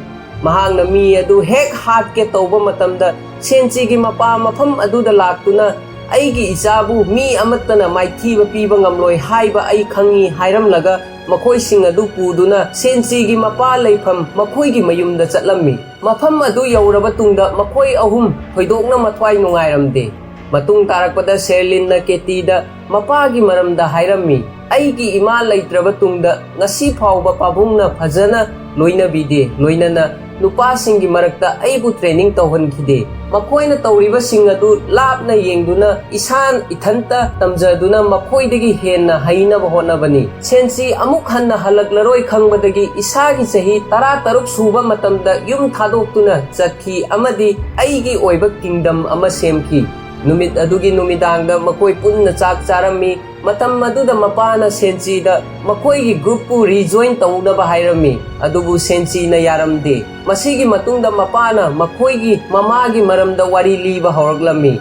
ꯃꯍꯥꯛꯅ ꯃꯤ ꯑꯗꯨ ꯍꯦꯛ ꯍꯥꯠꯀꯦ ꯇꯧꯕ ꯃꯇꯝꯗ ꯁꯦꯟꯆꯤꯒꯤ ꯃꯄꯥ ꯃꯐꯝ ꯑꯗꯨꯗ ꯂꯥꯛꯇꯨꯅ, "ꯑꯩꯒꯤ ꯏꯆꯥꯕꯨ ꯃꯤ ꯑꯃꯠꯇꯅ ꯃꯥꯏꯊꯤꯕ ꯄꯤꯕ ꯉꯝꯂꯣꯏ ꯍꯥꯏꯕ ꯑꯩ ꯈꯪꯏ" ꯍꯥꯏꯔꯝꯂꯒ ꯃꯈꯣꯏꯁꯤꯡ ꯑꯗꯨ ꯄꯨꯗꯨꯅ ꯁꯦꯟꯆꯤꯒꯤ ꯃꯄꯥ ꯂꯩꯐꯝ ꯃꯈꯣꯏꯒꯤ ꯃꯌꯨꯝꯗ ꯆꯠꯂꯝꯃꯤ꯫ ꯃꯐꯝ ꯑꯗꯨ ꯌꯧꯔꯕ ꯇꯨꯡꯗ ꯃꯈꯣꯏ ꯑꯍꯨꯝ ꯊꯣꯏꯗꯣꯛꯅ ꯃꯊ꯭ꯋꯥꯏ ꯅꯨꯡꯉꯥꯏꯔꯝꯗꯦ꯫ ꯃꯇꯨꯡ ꯇꯥꯔꯛꯄꯗ ꯁꯦꯔꯂꯤꯟꯅ ꯀꯦꯇꯤꯗ ꯃꯄꯥꯒꯤ ꯃꯔꯝꯗ ꯍꯥꯏꯔꯝꯃꯤ꯫ "ꯑꯩꯒꯤ ꯏꯃꯥ ꯂꯩꯇ꯭ꯔꯕ ꯇꯨꯡꯗ ꯉꯁꯤ ꯐꯥꯎꯕ ꯄꯥꯕꯨꯡꯅ ꯐꯖꯅ ꯂꯣꯏꯅꯕꯤꯗꯦ, ꯂꯣꯏꯅꯅ ꯅꯨꯄꯥꯁꯤꯡꯒꯤ ꯃꯔꯛꯇ ꯑꯩꯕꯨ ꯇ꯭ꯔꯦꯅꯤꯡ ꯇꯧꯍꯟꯈꯤꯗꯦ꯫ ꯃꯈꯣꯏꯅ ꯇꯧꯔꯤꯕꯁꯤꯡ ꯑꯗꯨ ꯂꯥꯞꯅ ꯌꯦꯡꯗꯨꯅ ꯏꯁꯥ ꯏꯊꯟꯇ ꯇꯝꯖꯗꯨꯅ ꯃꯈꯣꯏꯗꯒꯤ ꯍꯦꯟꯅ ꯍꯩꯅꯕ ꯍꯣꯠꯅꯕꯅꯤ꯫ ꯁꯦꯟꯆꯤ ꯑꯃꯨꯛ ꯍꯟꯅ ꯍꯜꯂꯛꯂꯔꯣꯏ ꯈꯪꯕꯗꯒꯤ ꯏꯁꯥꯒꯤ ꯆꯍꯤ ꯇꯔꯥꯇꯔꯨꯛ ꯁꯨꯕ ꯃꯇꯝꯗ ꯌꯨꯝ ꯊꯥꯗꯣꯛꯇꯨꯅ ꯆꯠꯈꯤ ꯑꯃꯗꯤ ꯑꯩꯒꯤ ꯑꯣꯏꯕ kingdom ꯑꯃ ꯁꯦꯝꯈꯤ꯫ ꯅꯨꯃꯤꯠ ꯑꯗꯨꯒꯤ ꯅꯨꯃꯤꯗꯥꯡꯗ ꯃꯈꯣꯏ ꯄꯨꯟꯅ ꯆꯥꯛ ꯆꯥꯔꯝꯃꯤ꯫ ꯃꯇꯝ ꯑꯗꯨꯗ ꯃꯄꯥꯅ ꯁꯦꯟꯆꯤꯗ ꯃꯈꯣꯏꯒꯤ groupꯄꯨ rejoin ꯇꯧꯅꯕ ꯍꯥꯏꯔꯝꯃꯤ, ꯑꯗꯨꯕꯨ ꯁꯦꯟꯆꯤꯅ ꯌꯥꯔꯝꯗꯦ꯫ ꯃꯁꯤꯒꯤ ꯃꯇꯨꯡꯗ ꯃꯄꯥꯅ ꯃꯈꯣꯏꯒꯤ ꯃꯃꯥꯒꯤ ꯃꯔꯝꯗ ꯋꯥꯔꯤ ꯂꯤꯕ ꯍꯧꯔꯛꯂꯝꯃꯤ꯫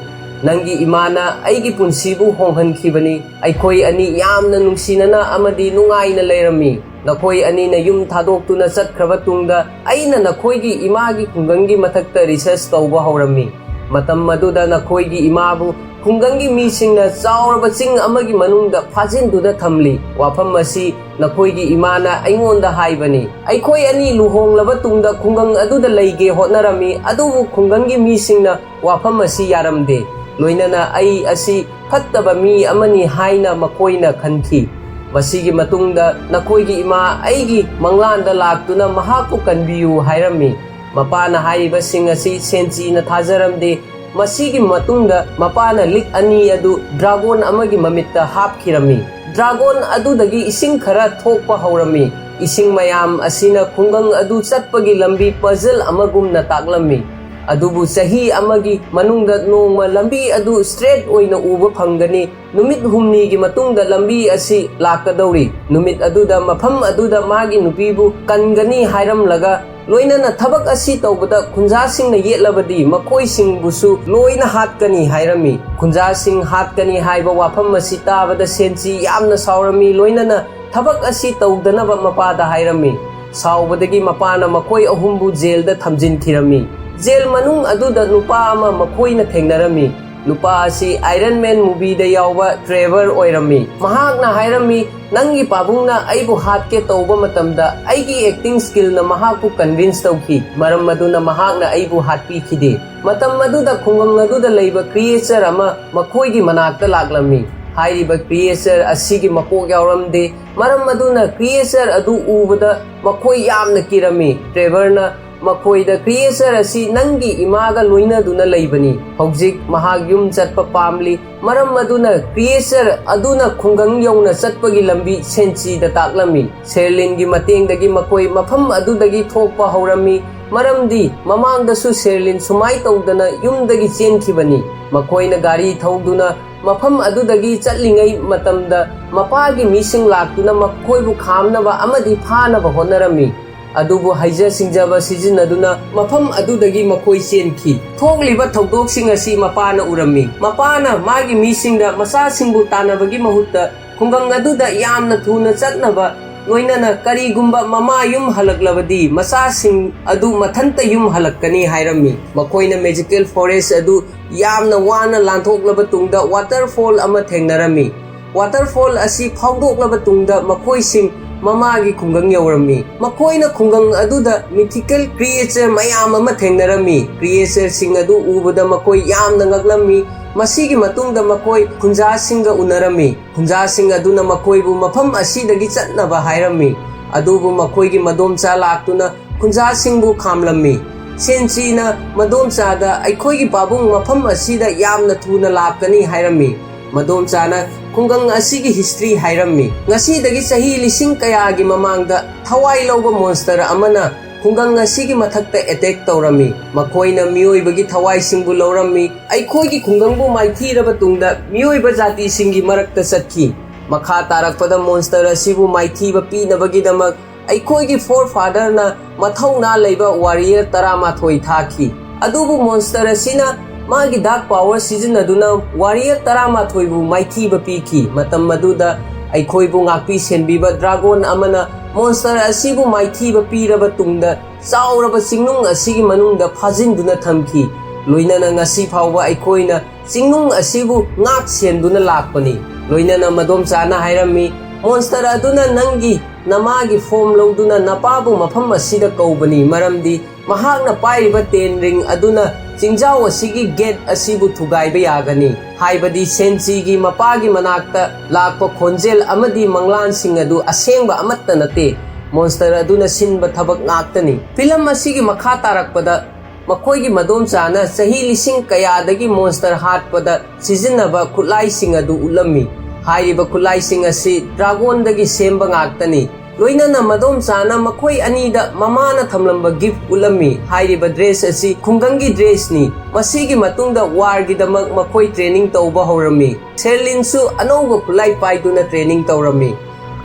"ꯅꯪꯒꯤ ꯏꯃꯥꯅ ꯑꯩꯒꯤ ꯄꯨꯟꯁꯤꯕꯨ ꯍꯣꯡꯍꯟꯈꯤꯕꯅꯤ꯫ ꯑꯩꯈꯣꯏ ꯑꯅꯤ ꯌꯥꯝꯅ ꯅꯨꯡꯁꯤꯅꯅ ꯑꯃꯗꯤ ꯅꯨꯡꯉꯥꯏꯅ ꯂꯩꯔꯝꯃꯤ꯫ ꯅꯈꯣꯏ ꯑꯅꯤꯅ ꯌꯨꯝ ꯊꯥꯗꯣꯛꯇꯨꯅ ꯆꯠꯈ꯭ꯔꯕ ꯇꯨꯡꯗ ꯑꯩꯅ ꯅꯈꯣꯏꯒꯤ ꯏꯃꯥꯒꯤ ꯈꯨꯡꯒꯪꯒꯤ ꯃꯊꯛꯇ research ꯇꯧꯕ ꯍꯧꯔꯝꯃꯤ꯫ ꯃꯇꯝ ꯑꯗꯨꯗ ꯅꯈꯣꯏꯒꯤ ꯏꯃꯥꯕꯨ ꯈꯨꯡꯒꯪꯒꯤ ꯃꯤꯁꯤꯡꯅ ꯆꯥꯎꯔꯕ ꯆꯤꯡ ꯑꯃꯒꯤ ꯃꯅꯨꯡꯗ ꯐꯥꯖꯤꯟꯗꯨꯅ ꯊꯝꯂꯤ꯫ ꯋꯥꯐꯝ ꯑꯁꯤ ꯅꯈꯣꯏꯒꯤ ꯏꯃꯥꯅ ꯑꯩꯉꯣꯟꯗ ꯍꯥꯏꯕꯅꯤ꯫ ꯑꯩꯈꯣꯏ ꯑꯅꯤ ꯂꯨꯍꯣꯡꯂꯕ ꯇꯨꯡꯗ ꯈꯨꯡꯒꯪ ꯑꯗꯨꯗ ꯂꯩꯒꯦ ꯍꯣꯠꯅꯔꯝꯃꯤ, ꯑꯗꯨꯕꯨ ꯈꯨꯡꯒꯪꯒꯤ ꯃꯤꯁꯤꯡꯅ ꯋꯥꯐꯝ ꯑꯁꯤ ꯌꯥꯔꯝꯗꯦ꯫ ꯂꯣꯏꯅꯅ ꯑꯩ ꯑꯁꯤ ꯐꯠꯇꯕ ꯃꯤ ꯑꯃꯅꯤ ꯍꯥꯏꯅ ꯃꯈꯣꯏꯅ ꯈꯟꯈꯤ꯫ ꯃꯁꯤꯒꯤ ꯃꯇꯨꯡꯗ ꯅꯈꯣꯏꯒꯤ ꯏꯃꯥ ꯑꯩꯒꯤ ꯃꯪꯂꯥꯟꯗ ꯂꯥꯛꯇꯨꯅ ꯃꯍꯥꯛꯄꯨ ꯀꯟꯕꯤꯌꯨ ꯍꯥꯏꯔꯝꯃꯤ"꯫ ꯃꯄꯥꯅ ꯍꯥꯏꯔꯤꯕꯁꯤꯡ ꯑꯁꯤ ꯁꯦꯟꯆꯤꯅ ꯊꯥꯖꯔꯝꯗꯦ꯫ ꯃꯁꯤꯒꯤ ꯃꯇꯨꯡꯗ ꯃꯄꯥꯅ ꯂꯤꯛ ꯑꯅꯤ ꯑꯗꯨ dragon ꯑꯃꯒꯤ ꯃꯃꯤꯠꯇ ꯍꯥꯞꯈꯤꯔꯝꯃꯤ꯫ Dragon ꯑꯗꯨꯗꯒꯤ ꯏꯁꯤꯡ ꯈꯔ ꯊꯣꯛꯄ ꯍꯧꯔꯝꯃꯤ꯫ ꯏꯁꯤꯡ ꯃꯌꯥꯝ ꯑꯁꯤꯅ ꯈꯨꯡꯒꯪ ꯑꯗꯨ ꯆꯠꯄꯒꯤ ꯂꯝꯕꯤ puzzle ꯑꯃꯒꯨꯝꯅ ꯇꯥꯛꯂꯝꯃꯤ꯫ ꯑꯗꯨꯕꯨ ꯆꯍꯤ ꯑꯃꯒꯤ ꯃꯅꯨꯡꯗ ꯅꯣꯡꯃ ꯂꯝꯕꯤ ꯑꯗꯨ straight ꯑꯣꯏꯅ ꯎꯕ ꯐꯪꯒꯅꯤ꯫ ꯅꯨꯃꯤꯠ ꯍꯨꯝꯅꯤꯒꯤ ꯃꯇꯨꯡꯗ ꯂꯝꯕꯤ ꯑꯁꯤ ꯂꯥꯛꯀꯗꯧꯔꯤ꯫ ꯅꯨꯃꯤꯠ ꯑꯗꯨꯗ ꯃꯐꯝ ꯑꯗꯨꯗ ꯃꯥꯒꯤ ꯅꯨꯄꯤꯕꯨ ꯀꯟꯒꯅꯤ ꯍꯥꯏꯔꯝꯂꯒ, ꯂꯣꯏꯅꯅ ꯊꯕꯛ ꯑꯁꯤ ꯇꯧꯕꯗ ꯈꯨꯟꯖꯥꯁꯤꯡꯅ ꯌꯦꯠꯂꯕꯗꯤ ꯃꯈꯣꯏꯁꯤꯡꯕꯨꯁꯨ ꯂꯣꯏꯅ ꯍꯥꯠꯀꯅꯤ ꯍꯥꯏꯔꯝꯃꯤ꯫ ꯈꯨꯟꯖꯥꯁꯤꯡ ꯍꯥꯠꯀꯅꯤ ꯍꯥꯏꯕ ꯋꯥꯐꯝ ꯑꯁꯤ ꯇꯥꯕꯗ ꯁꯦꯟꯆꯤ ꯌꯥꯝꯅ ꯁꯥꯎꯔꯝꯃꯤ, ꯂꯣꯏꯅꯅ ꯊꯕꯛ ꯑꯁꯤ ꯇꯧꯗꯅꯕ ꯃꯄꯥꯗ ꯍꯥꯏꯔꯝꯃꯤ꯫ ꯁꯥꯎꯕꯗꯒꯤ ꯃꯄꯥꯅ ꯃꯈꯣꯏ ꯑꯍꯨꯝꯕꯨ ꯖꯦꯜꯗ ꯊꯝꯖꯤꯟꯈꯤꯔꯝꯃꯤ꯫ ꯖꯦꯜ ꯃꯅꯨꯡ ꯑꯗꯨꯗ ꯅꯨꯄꯥ ꯑꯃ ꯃꯈꯣꯏꯅ ꯊꯦꯡꯅꯔꯝꯃꯤ꯫ ꯅꯨꯄꯥ ꯑꯁꯤ Iron Man movieꯗ ꯌꯥꯎꯕ Trevor ꯑꯣꯏꯔꯝꯃꯤ꯫ ꯃꯍꯥꯛꯅ ꯍꯥꯏꯔꯝꯃꯤ, "ꯅꯪꯒꯤ ꯄꯥꯕꯨꯡꯅ ꯑꯩꯕꯨ ꯍꯥꯠꯀꯦ ꯇꯧꯕ ꯃꯇꯝꯗ ꯑꯩꯒꯤ acting skillꯅ ꯃꯍꯥꯛꯄꯨ convince ꯇꯧꯈꯤ꯫ ꯃꯔꯝ ꯑꯗꯨꯅ ꯃꯍꯥꯛꯅ ꯑꯩꯕꯨ ꯍꯥꯠꯄꯤꯈꯤꯗꯦ"꯫ ꯃꯇꯝ ꯑꯗꯨꯗ ꯈꯨꯡꯒꯪ ꯑꯗꯨꯗ ꯂꯩꯕ creature ꯑꯃ ꯃꯈꯣꯏꯒꯤ ꯃꯅꯥꯛꯇ ꯂꯥꯛꯂꯝꯃꯤ꯫ ꯍꯥꯏꯔꯤꯕ creature ꯑꯁꯤꯒꯤ ꯃꯀꯣꯛ ꯌꯥꯎꯔꯝꯗꯦ꯫ ꯃꯔꯝ ꯑꯗꯨꯅ creature ꯑꯗꯨ ꯎꯕꯗ ꯃꯈꯣꯏ ꯌꯥꯝꯅ ꯀꯤꯔꯝꯃꯤ꯫ Trevorꯅ ꯃꯈꯣꯏꯗ, "ꯀ꯭ꯔꯤꯌꯦꯆꯔ ꯑꯁꯤ ꯅꯪꯒꯤ ꯏꯃꯥꯒ ꯂꯣꯏꯅꯗꯨꯅ ꯂꯩꯕꯅꯤ꯫ ꯍꯧꯖꯤꯛ ꯃꯍꯥꯛ ꯌꯨꯝ ꯆꯠꯄ ꯄꯥꯝꯂꯤ꯫ ꯃꯔꯝ ꯑꯗꯨꯅ ꯀ꯭ꯔꯤꯌꯦꯆꯔ ꯑꯗꯨꯅ ꯈꯨꯡꯒꯪ ꯌꯧꯅ ꯆꯠꯄꯒꯤ ꯂꯝꯕꯤ ꯁꯦꯟꯆꯤꯗ ꯇꯥꯛꯂꯝꯃꯤ꯫" ꯁꯦꯔꯂꯤꯟꯒꯤ ꯃꯇꯦꯡꯗꯒꯤ ꯃꯈꯣꯏ ꯃꯐꯝ ꯑꯗꯨꯗꯒꯤ ꯊꯣꯛꯄ ꯍꯧꯔꯝꯃꯤ, ꯃꯔꯝꯗꯤ ꯃꯃꯥꯡꯗꯁꯨ ꯁꯦꯔꯂꯤꯟ ꯁꯨꯃꯥꯏ ꯇꯧꯗꯅ ꯌꯨꯝꯗꯒꯤ ꯆꯦꯟꯈꯤꯕꯅꯤ꯫ ꯃꯈꯣꯏꯅ ꯒꯥꯔꯤ ꯊꯧꯗꯨꯅ ꯃꯐꯝ ꯑꯗꯨꯗꯒꯤ ꯆꯠꯂꯤꯉꯩ ꯃꯇꯝꯗ, ꯃꯄꯥꯒꯤ ꯃꯤꯁꯤꯡ ꯂꯥꯛꯇꯨꯅ ꯃꯈꯣꯏꯕꯨ ꯈꯥꯝꯅꯕ ꯑꯃꯗꯤ ꯐꯥꯅꯕ ꯍꯣꯠꯅꯔꯝꯃꯤ꯫ ꯑꯗꯨꯕꯨ ꯍꯩꯖ ꯁꯤꯡꯖꯕ ꯁꯤꯖꯤꯟꯅꯗꯨꯅ ꯃꯐꯝ ꯑꯗꯨꯗꯒꯤ ꯃꯈꯣꯏ ꯆꯦꯟꯈꯤ꯫ ꯊꯣꯛꯂꯤꯕ ꯊꯧꯗꯣꯛꯁꯤꯡ ꯑꯁꯤ ꯃꯄꯥꯅ ꯎꯔꯝꯃꯤ꯫ ꯃꯄꯥꯅ ꯃꯥꯒꯤ ꯃꯤꯁꯤꯡꯗ ꯃꯆꯥꯁꯤꯡꯕꯨ ꯇꯥꯟꯅꯕꯒꯤ ꯃꯍꯨꯠꯇ ꯈꯨꯡꯒꯪ ꯑꯗꯨꯗ ꯌꯥꯝꯅ ꯊꯨꯅ ꯆꯠꯅꯕ, ꯂꯣꯏꯅꯅ ꯀꯔꯤꯒꯨꯝꯕ ꯃꯃꯥ ꯌꯨꯝ ꯍꯜꯂꯛꯂꯕꯗꯤ ꯃꯆꯥꯁꯤꯡ ꯑꯗꯨ ꯃꯊꯟꯇ ꯌꯨꯝ ꯍꯜꯂꯛꯀꯅꯤ ꯍꯥꯏꯔꯝꯃꯤ꯫ ꯃꯈꯣꯏꯅ ꯃꯦꯖꯤꯀꯦꯜ ꯐꯣꯔꯦꯁ ꯑꯗꯨ ꯌꯥꯝꯅ ꯋꯥꯅ ꯂꯥꯟꯊꯣꯛꯂꯕ ꯇꯨꯡꯗ ꯋꯥꯇꯔꯐꯣꯜ ꯑꯃ ꯊꯦꯡꯅꯔꯝꯃꯤ꯫ ꯋꯥꯇꯔꯐꯣꯜ ꯑꯁꯤ ꯐꯥꯎꯗꯣꯛꯂꯕ ꯇꯨꯡꯗ ꯃꯈꯣꯏꯁꯤꯡ ꯃꯃꯥꯒꯤ ꯈꯨꯡꯒꯪ ꯌꯧꯔꯝꯃꯤ꯫ ꯃꯈꯣꯏꯅ ꯈꯨꯡꯒꯪ ꯑꯗꯨꯗ ꯃꯤꯊꯤꯀꯦꯜ ꯀ꯭ꯔꯤꯌꯦꯆꯔ ꯃꯌꯥꯝ ꯑꯃ ꯊꯦꯡꯅꯔꯝꯃꯤ꯫ ꯀ꯭ꯔꯤꯌꯦꯆꯔꯁꯤꯡ ꯑꯗꯨ ꯎꯕꯗ ꯃꯈꯣꯏ ꯌꯥꯝꯅ ꯉꯛꯂꯝꯃꯤ꯫ ꯃꯁꯤꯒꯤ ꯃꯇꯨꯡꯗ ꯃꯈꯣꯏ ꯈꯨꯟꯖꯥꯁꯤꯡꯒ ꯎꯅꯔꯝꯃꯤ꯫ ꯈꯨꯟꯖꯥꯁꯤꯡ ꯑꯗꯨꯅ ꯃꯈꯣꯏꯕꯨ ꯃꯐꯝ ꯑꯁꯤꯗꯒꯤ ꯆꯠꯅꯕ ꯍꯥꯏꯔꯝꯃꯤ꯫ ꯑꯗꯨꯕꯨ ꯃꯈꯣꯏꯒꯤ ꯃꯗꯣꯝꯆꯥ ꯂꯥꯛꯇꯨꯅ ꯈꯨꯟꯖꯥꯁꯤꯡꯕꯨ ꯈꯥꯝꯂꯝꯃꯤ꯫ ꯁꯦꯟꯆꯤꯅ ꯃꯗꯣꯝꯆꯥꯗ, "ꯑꯩꯈꯣꯏꯒꯤ ꯄꯥꯕꯨꯡ ꯃꯐꯝ ꯑꯁꯤꯗ ꯌꯥꯝꯅ ꯊꯨꯅ ꯂꯥꯛꯀꯅꯤ" ꯍꯥꯏꯔꯝꯃꯤ꯫ ꯃꯗꯣꯝꯆꯥꯅ ꯈꯨꯡꯒꯪ ꯑꯁꯤꯒꯤ ꯍꯤꯁꯇ꯭ꯔꯤ ꯍꯥꯏꯔꯝꯃꯤ꯫ ꯉꯁꯤꯗꯒꯤ ꯆꯍꯤ ꯂꯤꯁꯤꯡ ꯀꯌꯥꯒꯤ ꯃꯃꯥꯡꯗ ꯊꯋꯥꯏ ꯂꯧꯕ ꯃꯣꯟꯁꯇꯔ ꯑꯃꯅ ꯈꯨꯡꯒꯪ ꯑꯁꯤꯒꯤ ꯃꯊꯛꯇ ꯑꯦꯇꯦꯛ ꯇꯧꯔꯝꯃꯤ꯫ ꯃꯈꯣꯏꯅ ꯃꯤꯑꯣꯏꯕꯒꯤ ꯊꯋꯥꯏꯁꯤꯡꯕꯨ ꯂꯧꯔꯝꯃꯤ꯫ ꯑꯩꯈꯣꯏꯒꯤ ꯈꯨꯡꯒꯪꯕꯨ ꯃꯥꯏꯊꯤꯔꯕ ꯇꯨꯡꯗ ꯃꯤꯑꯣꯏꯕ ꯖꯥꯇꯤꯁꯤꯡꯒꯤ ꯃꯔꯛꯇ ꯆꯠꯈꯤ꯫ ꯃꯈꯥ ꯇꯥꯔꯛꯄꯗ ꯃꯣꯟꯁꯇꯔ ꯑꯁꯤꯕꯨ ꯃꯥꯏꯊꯤꯕ ꯄꯤꯅꯕꯒꯤꯗꯃꯛ ꯑꯩꯈꯣꯏꯒꯤ ꯐꯣꯔ ꯐꯥꯗꯔꯅ ꯃꯊꯧꯅꯥ ꯂꯩꯕ ꯋꯥꯔꯤꯌꯔ ꯇꯔꯥꯃꯥꯊꯣꯏ ꯊꯥꯈꯤ꯫ ꯑꯗꯨꯕꯨ ꯃꯣꯟꯁꯇꯔ ꯑꯁꯤꯅ ꯃꯥꯒꯤ ꯗꯥꯔꯛ ꯄꯥꯋꯔ ꯁꯤꯖꯤꯟꯅꯗꯨꯅ ꯋꯥꯔꯤꯌꯔ ꯇꯔꯥꯃꯥꯊꯣꯏꯕꯨ ꯃꯥꯏꯊꯤꯕ ꯄꯤꯈꯤ꯫ ꯃꯇꯝ ꯑꯗꯨꯗ ꯑꯩꯈꯣꯏꯕꯨ ꯉꯥꯛꯄꯤ ꯁꯦꯟꯕꯤꯕ ꯗ꯭ꯔꯥꯒꯣꯟ ꯑꯃꯅ ꯃꯣꯟꯁꯇꯔ ꯑꯁꯤꯕꯨ ꯃꯥꯏꯊꯤꯕ ꯄꯤꯔꯕ ꯇꯨꯡꯗ ꯆꯥꯎꯔꯕ ꯆꯤꯡꯅꯨꯡ ꯑꯁꯤꯒꯤ ꯃꯅꯨꯡꯗ ꯐꯥꯖꯤꯟꯗꯨꯅ ꯊꯝꯈꯤ꯫ ꯂꯣꯏꯅꯅ ꯉꯁꯤ ꯐꯥꯎꯕ ꯑꯩꯈꯣꯏꯅ ꯆꯤꯡꯅꯨꯡ ꯑꯁꯤꯕꯨ ꯉꯥꯛ ꯁꯦꯟꯗꯨꯅ ꯂꯥꯛꯄꯅꯤ꯫ ꯂꯣꯏꯅꯅ ꯃꯗꯣꯝꯆꯥꯅ ꯍꯥꯏꯔꯝꯃꯤ, "ꯃꯣꯟꯁꯇꯔ ꯑꯗꯨꯅ ꯅꯪꯒꯤ ꯅꯃꯥꯒꯤ ꯐꯣꯝ ꯂꯧꯗꯨꯅ ꯅꯄꯥꯕꯨ ꯃꯐꯝ ꯑꯁꯤꯗ ꯀꯧꯕꯅꯤ, ꯃꯔꯝꯗꯤ ꯃꯍꯥꯛꯅ ꯄꯥꯏꯔꯤꯕ ꯇꯦꯟ ꯔꯤꯡ ꯑꯗꯨꯅ ꯆꯤꯡꯖꯥꯎ ꯑꯁꯤꯒꯤ ꯒꯦꯠ ꯑꯁꯤꯕꯨ ꯊꯨꯒꯥꯏꯕ ꯌꯥꯒꯅꯤ"꯫ ꯍꯥꯏꯕꯗꯤ ꯁꯦꯟꯆꯤꯒꯤ ꯃꯄꯥꯒꯤ ꯃꯅꯥꯛꯇ ꯂꯥꯛꯄ ꯈꯣꯟꯖꯦꯜ ꯑꯃꯗꯤ ꯃꯪꯂꯥꯟꯁꯤꯡ ꯑꯗꯨ ꯑꯁꯦꯡꯕ ꯑꯃꯠꯇ ꯅꯠꯇꯦ꯫ ꯃꯣꯟꯁꯇꯔ ꯑꯗꯨꯅ ꯁꯤꯟꯕ ꯊꯕꯛ ꯉꯥꯛꯇꯅꯤ꯫ ꯐꯤꯂꯝ ꯑꯁꯤꯒꯤ ꯃꯈꯥ ꯇꯥꯔꯛꯄꯗ ꯃꯈꯣꯏꯒꯤ ꯃꯗꯣꯝꯆꯥꯅ ꯆꯍꯤ ꯂꯤꯁꯤꯡ ꯀꯌꯥꯗꯒꯤ ꯃꯣꯟꯁꯇꯔ ꯍꯥꯠꯄꯗ ꯁꯤꯖꯤꯟꯅꯕ ꯈꯨꯠꯂꯥꯏꯁꯤꯡ ꯑꯗꯨ ꯎꯠꯂꯝꯃꯤ꯫ ꯍꯥꯏꯔꯤꯕ ꯈꯨꯠꯂꯥꯏꯁꯤꯡ ꯑꯁꯤ ꯗ꯭ꯔꯥꯒꯣꯟꯗꯒꯤ ꯁꯦꯝꯕ ꯉꯥꯛꯇꯅꯤ꯫ ꯂꯣꯏꯅꯅ ꯃꯗꯣꯝꯆꯥꯅ ꯃꯈꯣꯏ ꯑꯅꯤꯗ ꯃꯃꯥꯅ ꯊꯝꯂꯝꯕ ꯒꯤꯐ ꯎꯠꯂꯝꯃꯤ꯫ ꯍꯥꯏꯔꯤꯕ ꯗ꯭ꯔꯦꯁ ꯑꯁꯤ ꯈꯨꯡꯒꯪꯒꯤ ꯗ꯭ꯔꯦꯁꯅꯤ꯫ ꯃꯁꯤꯒꯤ ꯃꯇꯨꯡꯗ ꯋꯥꯔꯒꯤꯗꯃꯛ ꯃꯈꯣꯏ ꯇ꯭ꯔꯦꯅꯤꯡ ꯇꯧꯕ ꯍꯧꯔꯝꯃꯤ꯫ ꯁꯦꯔꯂꯤꯟꯁꯨ ꯑꯅꯧꯕ ꯈꯨꯠꯂꯥꯏ ꯄꯥꯏꯗꯨꯅ ꯇ꯭ꯔꯦꯅꯤꯡ ꯇꯧꯔꯝꯃꯤ꯫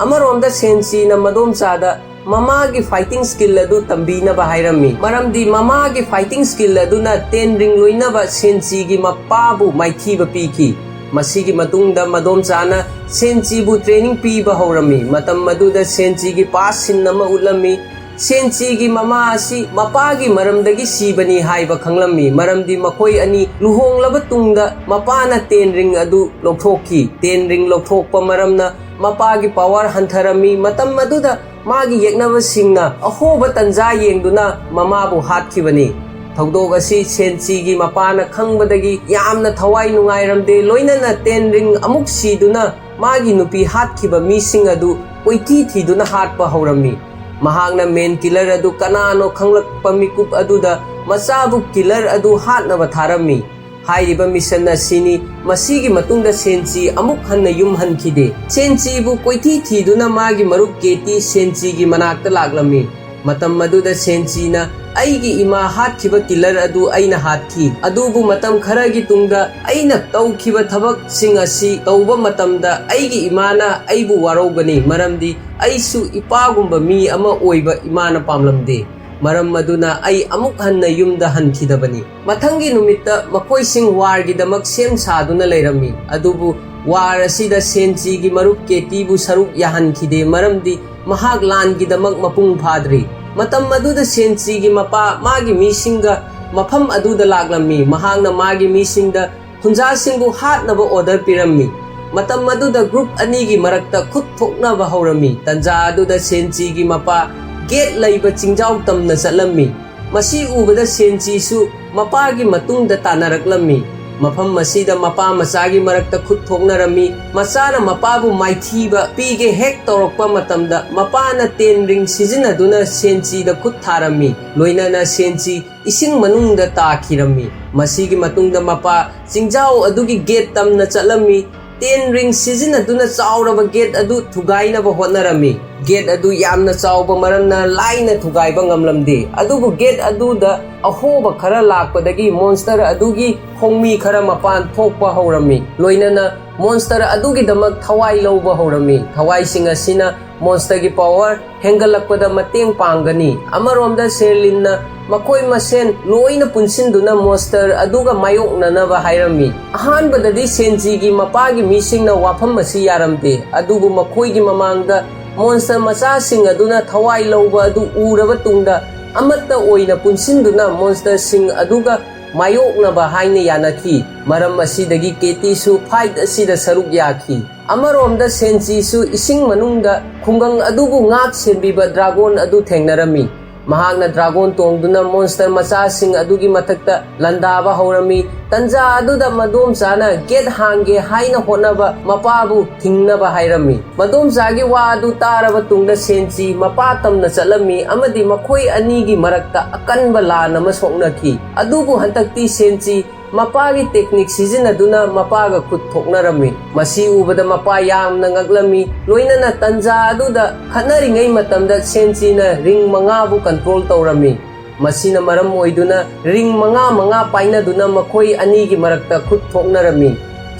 ꯑꯃꯔꯣꯝꯗ ꯁꯦꯟꯆꯤꯅ ꯃꯗꯣꯝꯆꯥꯗ ꯃꯃꯥꯒꯤ ꯐꯥꯏꯇꯤꯡ ꯁ꯭ꯀꯤꯜ ꯑꯗꯨ ꯇꯝꯕꯤꯅꯕ ꯍꯥꯏꯔꯝꯃꯤ, ꯃꯔꯝꯗꯤ ꯃꯃꯥꯒꯤ ꯐꯥꯏꯇꯤꯡ ꯁ꯭ꯀꯤꯜ ꯑꯗꯨꯅ ꯇꯦꯟ ꯔꯤꯡ ꯂꯣꯏꯅꯕ ꯁꯦꯟꯆꯤꯒꯤ ꯃꯄꯥꯕꯨ ꯃꯥꯏꯊꯤꯕ ꯄꯤꯈꯤ꯫ ꯃꯁꯤꯒꯤ ꯃꯇꯨꯡꯗ ꯃꯗꯣꯝꯆꯥꯅ ꯁꯦꯟꯆꯤꯕꯨ ꯇ꯭ꯔꯦꯅꯤꯡ ꯄꯤꯕ ꯍꯧꯔꯝꯃꯤ꯫ ꯃꯇꯝ ꯑꯗꯨꯗ ꯁꯦꯟꯆꯤꯒꯤ ꯄꯥꯁ ꯁꯤꯟ ꯑꯃ ꯎꯠꯂꯝꯃꯤ꯫ ꯁꯦꯟꯆꯤꯒꯤ ꯃꯃꯥ ꯑꯁꯤ ꯃꯄꯥꯒꯤ ꯃꯔꯝꯗꯒꯤ ꯁꯤꯕꯅꯤ ꯍꯥꯏꯕ ꯈꯪꯂꯝꯃꯤ, ꯃꯔꯝꯗꯤ ꯃꯈꯣꯏ ꯑꯅꯤ ꯂꯨꯍꯣꯡꯂꯕ ꯇꯨꯡꯗ ꯃꯄꯥꯅ ꯇꯦꯟ ꯔꯤꯡ ꯑꯗꯨ ꯂꯧꯊꯣꯛꯈꯤ꯫ ꯇꯦꯟ ꯔꯤꯡ ꯂꯧꯊꯣꯛꯄ ꯃꯔꯝꯅ ꯃꯄꯥꯒꯤ ꯄꯥꯋꯔ ꯍꯟꯊꯔꯝꯃꯤ꯫ ꯃꯇꯝ ꯑꯗꯨꯗ ꯃꯥꯒꯤ ꯌꯦꯛꯅꯕꯁꯤꯡꯅ ꯑꯍꯣꯕ ꯇꯟꯖꯥ ꯌꯦꯡꯗꯨꯅ ꯃꯃꯥꯕꯨ ꯍꯥꯠꯈꯤꯕꯅꯤ꯫ ꯊꯧꯗꯣꯛ ꯑꯁꯤ ꯁꯦꯟꯆꯤꯒꯤ ꯃꯄꯥꯅ ꯈꯪꯕꯗꯒꯤ ꯌꯥꯝꯅ ꯊꯋꯥꯏ ꯅꯨꯡꯉꯥꯏꯔꯝꯗꯦ, ꯂꯣꯏꯅꯅ ꯇꯦꯟ ꯔꯤꯡ ꯑꯃꯨꯛ ꯁꯤꯗꯨꯅ ꯃꯥꯒꯤ ꯅꯨꯄꯤ ꯍꯥꯠꯈꯤꯕ ꯃꯤꯁꯤꯡ ꯑꯗꯨ ꯀꯣꯏꯊꯤ ꯊꯤꯗꯨꯅ ꯍꯥꯠꯄ ꯍꯧꯔꯝꯃꯤ꯫ ꯃꯍꯥꯛꯅ ꯃꯦꯟ ꯀꯤꯂꯔ ꯑꯗꯨ ꯀꯅꯥꯅꯣ ꯈꯪꯂꯛꯄ ꯃꯤꯀꯨꯞ ꯑꯗꯨꯗ ꯃꯆꯥꯕꯨ ꯀꯤꯂꯔ ꯑꯗꯨ ꯍꯥꯠꯅꯕ ꯊꯥꯔꯝꯃꯤ꯫ ꯍꯥꯏꯔꯤꯕ ꯃꯤꯁꯟ ꯑꯁꯤꯅꯤ꯫ ꯃꯁꯤꯒꯤ ꯃꯇꯨꯡꯗ ꯁꯦꯟꯆꯤ ꯑꯃꯨꯛ ꯍꯟꯅ ꯌꯨꯝ ꯍꯟꯈꯤꯗꯦ꯫ ꯁꯦꯟꯆꯤꯕꯨ ꯀꯣꯏꯊꯤ ꯊꯤꯗꯨꯅ ꯃꯥꯒꯤ ꯃꯔꯨꯞ ꯀꯦꯇꯤ ꯁꯦꯟꯆꯤꯒꯤ ꯃꯅꯥꯛꯇ ꯂꯥꯛꯂꯝꯃꯤ꯫ ꯃꯇꯝ ꯑꯗꯨꯗ ꯁꯦꯟꯆꯤꯅ, "ꯑꯩꯒꯤ ꯏꯃꯥ ꯍꯥꯠꯈꯤꯕ ꯀꯤꯂꯔ ꯑꯗꯨ ꯑꯩꯅ ꯍꯥꯠꯈꯤ, ꯑꯗꯨꯕꯨ ꯃꯇꯝ ꯈꯔꯒꯤ ꯇꯨꯡꯗ ꯑꯩꯅ ꯇꯧꯈꯤꯕ ꯊꯕꯛꯁꯤꯡ ꯑꯁꯤ ꯇꯧꯕ ꯃꯇꯝꯗ ꯑꯩꯒꯤ ꯏꯃꯥꯅ ꯑꯩꯕꯨ ꯋꯥꯔꯧꯒꯅꯤ, ꯃꯔꯝꯗꯤ ꯑꯩꯁꯨ ꯏꯄꯥꯒꯨꯝꯕ ꯃꯤ ꯑꯃ ꯑꯣꯏꯕ ꯏꯃꯥꯅ ꯄꯥꯝꯂꯝꯗꯦ꯫ ꯃꯔꯝ ꯑꯗꯨꯅ ꯑꯩ ꯑꯃꯨꯛ ꯍꯟꯅ ꯌꯨꯝꯗ ꯍꯟꯈꯤꯗꯕꯅꯤ꯫" ꯃꯊꯪꯒꯤ ꯅꯨꯃꯤꯠꯇ ꯃꯈꯣꯏꯁꯤꯡ ꯋꯥꯔꯒꯤꯗꯃꯛ ꯁꯦꯝ ꯁꯥꯗꯨꯅ ꯂꯩꯔꯝꯃꯤ꯫ ꯑꯗꯨꯕꯨ ꯋꯥꯔ ꯑꯁꯤꯗ ꯁꯦꯟꯆꯤꯒꯤ ꯃꯔꯨꯞ ꯀꯦꯇꯤꯕꯨ ꯁꯔꯨꯛ ꯌꯥꯍꯟꯈꯤꯗꯦ, ꯃꯔꯝꯗꯤ ꯃꯍꯥꯛ ꯂꯥꯟꯒꯤꯗꯃꯛ ꯃꯄꯨꯡ ꯐꯥꯗ꯭ꯔꯤ꯫ ꯃꯇꯝ ꯑꯗꯨꯗ ꯁꯦꯟꯆꯤꯒꯤ ꯃꯄꯥ ꯃꯥꯒꯤ ꯃꯤꯁꯤꯡꯒ ꯃꯐꯝ ꯑꯗꯨꯗ ꯂꯥꯛꯂꯝꯃꯤ꯫ ꯃꯍꯥꯛꯅ ꯃꯥꯒꯤ ꯃꯤꯁꯤꯡꯗ ꯈꯨꯟꯖꯥꯁꯤꯡꯕꯨ ꯍꯥꯠꯅꯕ ꯑꯣꯔꯗꯔ ꯄꯤꯔꯝꯃꯤ꯫ ꯃꯇꯝ ꯑꯗꯨꯗ ꯒ꯭ꯔꯨꯞ ꯑꯅꯤꯒꯤ ꯃꯔꯛꯇ ꯈꯨꯠ ꯊꯣꯛꯅꯕ ꯍꯧꯔꯝꯃꯤ꯫ ꯇꯟꯖꯥ ꯑꯗꯨꯗ ꯁꯦꯟꯆꯤꯒꯤ ꯃꯄꯥ ꯒꯦꯠ ꯂꯩꯕ ꯆꯤꯡꯖꯥꯎ ꯇꯝꯅ ꯆꯠꯂꯝꯃꯤ꯫ ꯃꯁꯤ ꯎꯕꯗ ꯁꯦꯟꯆꯤꯁꯨ ꯃꯄꯥꯒꯤ ꯃꯇꯨꯡꯗ ꯇꯥꯟꯅꯔꯛꯂꯝꯃꯤ꯫ ꯃꯐꯝ ꯑꯁꯤꯗ ꯃꯄꯥ ꯃꯆꯥꯒꯤ ꯃꯔꯛꯇ ꯈꯨꯠ ꯊꯣꯛꯅꯔꯝꯃꯤ꯫ ꯃꯆꯥꯅ ꯃꯄꯥꯕꯨ ꯃꯥꯏꯊꯤꯕ ꯄꯤꯒꯦ ꯍꯦꯛ ꯇꯧꯔꯛꯄ ꯃꯇꯝꯗ, ꯃꯄꯥꯅ ꯇꯦꯟ ꯔꯤꯡ ꯁꯤꯖꯤꯟꯅꯗꯨꯅ ꯁꯦꯟꯆꯤꯗ ꯈꯨꯠ ꯊꯥꯔꯝꯃꯤ꯫ ꯂꯣꯏꯅꯅ ꯁꯦꯟꯆꯤ ꯏꯁꯤꯡ ꯃꯅꯨꯡꯗ ꯇꯥꯈꯤꯔꯝꯃꯤ꯫ ꯃꯁꯤꯒꯤ ꯃꯇꯨꯡꯗ ꯃꯄꯥ ꯆꯤꯡꯖꯥꯎ ꯑꯗꯨꯒꯤ ꯒꯦꯠ ꯇꯝꯅ ꯆꯠꯂꯝꯃꯤ꯫ ꯇꯦꯟ ꯔꯤꯡ ꯁꯤꯖꯤꯟꯅꯗꯨꯅ ꯆꯥꯎꯔꯕ ꯒꯦꯠ ꯑꯗꯨ ꯊꯨꯒꯥꯏꯅꯕ ꯍꯣꯠꯅꯔꯝꯃꯤ꯫ ꯒꯦꯠ ꯑꯗꯨ ꯌꯥꯝꯅ ꯆꯥꯎꯕ ꯃꯔꯝꯅ ꯂꯥꯏꯅ ꯊꯨꯒꯥꯏꯕ ꯉꯝꯂꯝꯗꯦ꯫ ꯑꯗꯨꯕꯨ ꯒꯦꯠ ꯑꯗꯨꯗ ꯑꯍꯣꯕ ꯈꯔ ꯂꯥꯛꯄꯗꯒꯤ ꯃꯣꯟꯁꯇꯔ ꯑꯗꯨꯒꯤ ꯈꯣꯡꯃꯤ ꯈꯔ ꯃꯄꯥꯟ ꯊꯣꯛꯄ ꯍꯧꯔꯝꯃꯤ꯫ ꯂꯣꯏꯅꯅ ꯃꯣꯟꯁꯇꯔ ꯑꯗꯨꯒꯤꯗꯃꯛ ꯊꯋꯥꯏ ꯂꯧꯕ ꯍꯧꯔꯝꯃꯤ꯫ ꯊꯋꯥꯏꯁꯤꯡ ꯑꯁꯤꯅ ꯃꯣꯟꯁꯇꯔꯒꯤ ꯄꯥꯋꯔ ꯍꯦꯟꯒꯠꯂꯛꯄꯗ ꯃꯇꯦꯡ ꯄꯥꯡꯒꯅꯤ꯫ ꯑꯃꯔꯣꯝꯗ ꯁꯦꯔꯂꯤꯟꯅ ꯃꯈꯣꯏ ꯃꯁꯦꯟ ꯂꯣꯏꯅ ꯄꯨꯟꯁꯤꯟꯗꯨꯅ ꯃꯣꯟꯁꯇꯔ ꯑꯗꯨꯒ ꯃꯥꯌꯣꯛꯅꯅꯕ ꯍꯥꯏꯔꯝꯃꯤ꯫ ꯑꯍꯥꯟꯕꯗꯗꯤ ꯁꯦꯟꯖꯤꯒꯤ ꯃꯄꯥꯒꯤ ꯃꯤꯁꯤꯡꯅ ꯋꯥꯐꯝ ꯑꯁꯤ ꯌꯥꯔꯝꯗꯦ, ꯑꯗꯨꯕꯨ ꯃꯈꯣꯏꯒꯤ ꯃꯃꯥꯡꯗ ꯃꯣꯟꯁꯇꯔ ꯃꯆꯥꯁꯤꯡ ꯑꯗꯨꯅ ꯊꯋꯥꯏ ꯂꯧꯕ ꯑꯗꯨ ꯎꯔꯕ ꯇꯨꯡꯗ, ꯑꯃꯠꯇ ꯑꯣꯏꯅ ꯄꯨꯟꯁꯤꯟꯗꯨꯅ ꯃꯣꯟꯁꯇꯔꯁꯤꯡ ꯑꯗꯨꯒ ꯃꯥꯌꯣꯛꯅꯕ ꯍꯥꯏꯅ ꯌꯥꯅꯈꯤ꯫ ꯃꯔꯝ ꯑꯁꯤꯗꯒꯤ ꯀꯦꯇꯤꯁꯨ ꯐꯥꯏꯠ ꯑꯁꯤꯗ ꯁꯔꯨꯛ ꯌꯥꯈꯤ꯫ ꯑꯃꯔꯣꯝꯗ ꯁꯦꯟꯆꯤꯁꯨ ꯏꯁꯤꯡ ꯃꯅꯨꯡꯗ ꯈꯨꯡꯒꯪ ꯑꯗꯨꯕꯨ ꯉꯥꯛ ꯁꯦꯟꯕꯤꯕ ꯗ꯭ꯔꯥꯒꯣꯟ ꯑꯗꯨ ꯊꯦꯡꯅꯔꯝꯃꯤ꯫ ꯃꯍꯥꯛꯅ ꯗ꯭ꯔꯥꯒꯣꯟ ꯇꯣꯡꯗꯨꯅ ꯃꯣꯟꯁꯇꯔ ꯃꯆꯥꯁꯤꯡ ꯑꯗꯨꯒꯤ ꯃꯊꯛꯇ ꯂꯥꯟꯗꯥꯕ ꯍꯧꯔꯝꯃꯤ꯫ ꯇꯟꯖꯥ ꯑꯗꯨꯗ ꯃꯗꯣꯝꯆꯥꯅ ꯒꯦꯠ ꯍꯥꯡꯒꯦ ꯍꯥꯏꯅ ꯍꯣꯠꯅꯕ ꯃꯄꯥꯕꯨ ꯊꯤꯡꯅꯕ ꯍꯥꯏꯔꯝꯃꯤ꯫ ꯃꯗꯣꯝꯆꯥꯒꯤ ꯋꯥ ꯑꯗꯨ ꯇꯥꯔꯕ ꯇꯨꯡꯗ ꯁꯦꯟꯆꯤ ꯃꯄꯥ ꯇꯝꯅ ꯆꯠꯂꯝꯃꯤ ꯑꯃꯗꯤ ꯃꯈꯣꯏ ꯑꯅꯤꯒꯤ ꯃꯔꯛꯇ ꯑꯀꯟꯕ ꯂꯥꯟ ꯑꯃ ꯁꯣꯛꯅꯈꯤ꯫ ꯑꯗꯨꯕꯨ ꯍꯟꯗꯛꯇꯤ ꯁꯦꯟꯆꯤ ꯃꯄꯥꯒꯤ ꯇꯦꯛꯅꯤꯛ ꯁꯤꯖꯤꯟꯅꯗꯨꯅ ꯃꯄꯥꯒ ꯈꯨꯠ ꯊꯣꯛꯅꯔꯝꯃꯤ꯫ ꯃꯁꯤ ꯎꯕꯗ ꯃꯄꯥ ꯌꯥꯝꯅ ꯉꯛꯂꯝꯃꯤ꯫ ꯂꯣꯏꯅꯅ ꯇꯟꯖꯥ ꯑꯗꯨꯗ ꯈꯠꯅꯔꯤꯉꯩ ꯃꯇꯝꯗ ꯁꯦꯟꯆꯤꯅ ꯔꯤꯡ ꯃꯉꯥꯕꯨ ꯀꯟꯇ꯭ꯔꯣꯜ ꯇꯧꯔꯝꯃꯤ꯫ ꯃꯁꯤꯅ ꯃꯔꯝ ꯑꯣꯏꯗꯨꯅ ꯔꯤꯡ ꯃꯉꯥ ꯃꯉꯥ ꯄꯥꯏꯅꯗꯨꯅ ꯃꯈꯣꯏ ꯑꯅꯤꯒꯤ ꯃꯔꯛꯇ ꯈꯨꯠ ꯊꯣꯛꯅꯔꯝꯃꯤ꯫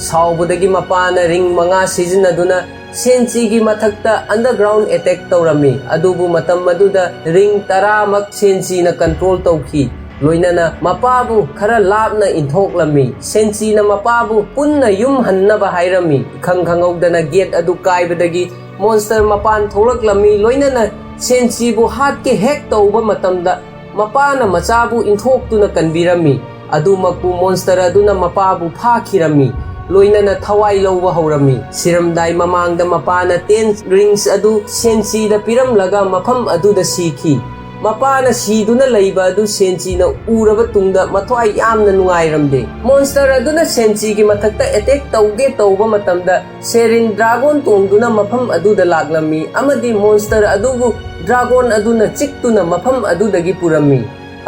ꯁꯥꯎꯕꯗꯒꯤ ꯃꯄꯥꯅ ꯔꯤꯡ ꯃꯉꯥ ꯁꯤꯖꯤꯟꯅꯗꯨꯅ ꯁꯦꯟꯆꯤꯒꯤ ꯃꯊꯛꯇ ꯑꯟꯗꯔꯒ꯭ꯔꯥꯎꯟ ꯑꯦꯇꯦꯛ ꯇꯧꯔꯝꯃꯤ꯫ ꯑꯗꯨꯕꯨ ꯃꯇꯝ ꯑꯗꯨꯗ ꯔꯤꯡ ꯇꯔꯥꯃꯛ ꯁꯦꯟꯆꯤꯅ ꯀꯟꯇ꯭ꯔꯣꯜ ꯇꯧꯈꯤ꯫ ꯂꯣꯏꯅꯅ ꯃꯄꯥꯕꯨ ꯈꯔ ꯂꯥꯞꯅ ꯏꯟꯊꯣꯛꯂꯝꯃꯤ꯫ ꯁꯦꯟꯆꯤꯅ ꯃꯄꯥꯕꯨ ꯄꯨꯟꯅ ꯌꯨꯝ ꯍꯟꯅꯕ ꯍꯥꯏꯔꯝꯃꯤ꯫ ꯏꯈꯪ ꯈꯪꯍꯧꯗꯅ ꯒꯦꯠ ꯑꯗꯨ ꯀꯥꯏꯕꯗꯒꯤ ꯃꯣꯟꯁꯇꯔ ꯃꯄꯥꯟ ꯊꯣꯛꯂꯛꯂꯝꯃꯤ꯫ ꯂꯣꯏꯅꯅ ꯁꯦꯟꯆꯤꯕꯨ ꯍꯥꯠꯀꯦ ꯍꯦꯛ ꯇꯧꯕ ꯃꯇꯝꯗ, ꯃꯄꯥꯅ ꯃꯆꯥꯕꯨ ꯏꯟꯊꯣꯛꯇꯨꯅ ꯀꯟꯕꯤꯔꯝꯃꯤ꯫ ꯑꯗꯨꯃꯛꯄꯨ ꯃꯣꯟꯁꯇꯔ ꯑꯗꯨꯅ ꯃꯄꯥꯕꯨ ꯐꯥꯈꯤꯔꯝꯃꯤ꯫ ꯂꯣꯏꯅꯅ ꯊꯋꯥꯏ ꯂꯧꯕ ꯍꯧꯔꯝꯃꯤ꯫ ꯁꯤꯔꯝꯗꯥꯏ ꯃꯃꯥꯡꯗ ꯃꯄꯥꯅ ꯇꯦꯟ ꯔꯤꯡꯁ ꯑꯗꯨ ꯁꯦꯟꯆꯤꯗ ꯄꯤꯔꯝꯂꯒ ꯃꯐꯝ ꯑꯗꯨꯗ ꯁꯤꯈꯤ꯫ ꯃꯄꯥꯅ ꯁꯤꯗꯨꯅ ꯂꯩꯕ ꯑꯗꯨ ꯁꯦꯟꯆꯤꯅ ꯎꯔꯕ ꯇꯨꯡꯗ ꯃꯊ꯭ꯋꯥꯏ ꯌꯥꯝꯅ ꯅꯨꯡꯉꯥꯏꯔꯝꯗꯦ꯫ ꯃꯣꯟꯁꯇꯔ ꯑꯗꯨꯅ ꯁꯦꯟꯆꯤꯒꯤ ꯃꯊꯛꯇ ꯑꯦꯇꯦꯛ ꯇꯧꯒꯦ ꯇꯧꯕ ꯃꯇꯝꯗ ꯁꯦꯔꯤꯟ ꯗ꯭ꯔꯥꯒꯣꯟ ꯇꯣꯡꯗꯨꯅ ꯃꯐꯝ ꯑꯗꯨꯗ ꯂꯥꯛꯂꯝꯃꯤ ꯑꯃꯗꯤ ꯃꯣꯟꯁꯇꯔ ꯑꯗꯨꯕꯨ ꯗ꯭ꯔꯥꯒꯣꯟ ꯑꯗꯨꯅ ꯆꯤꯛꯇꯨꯅ ꯃꯐꯝ ꯑꯗꯨꯗꯒꯤ ꯄꯨꯔꯝꯃꯤ꯫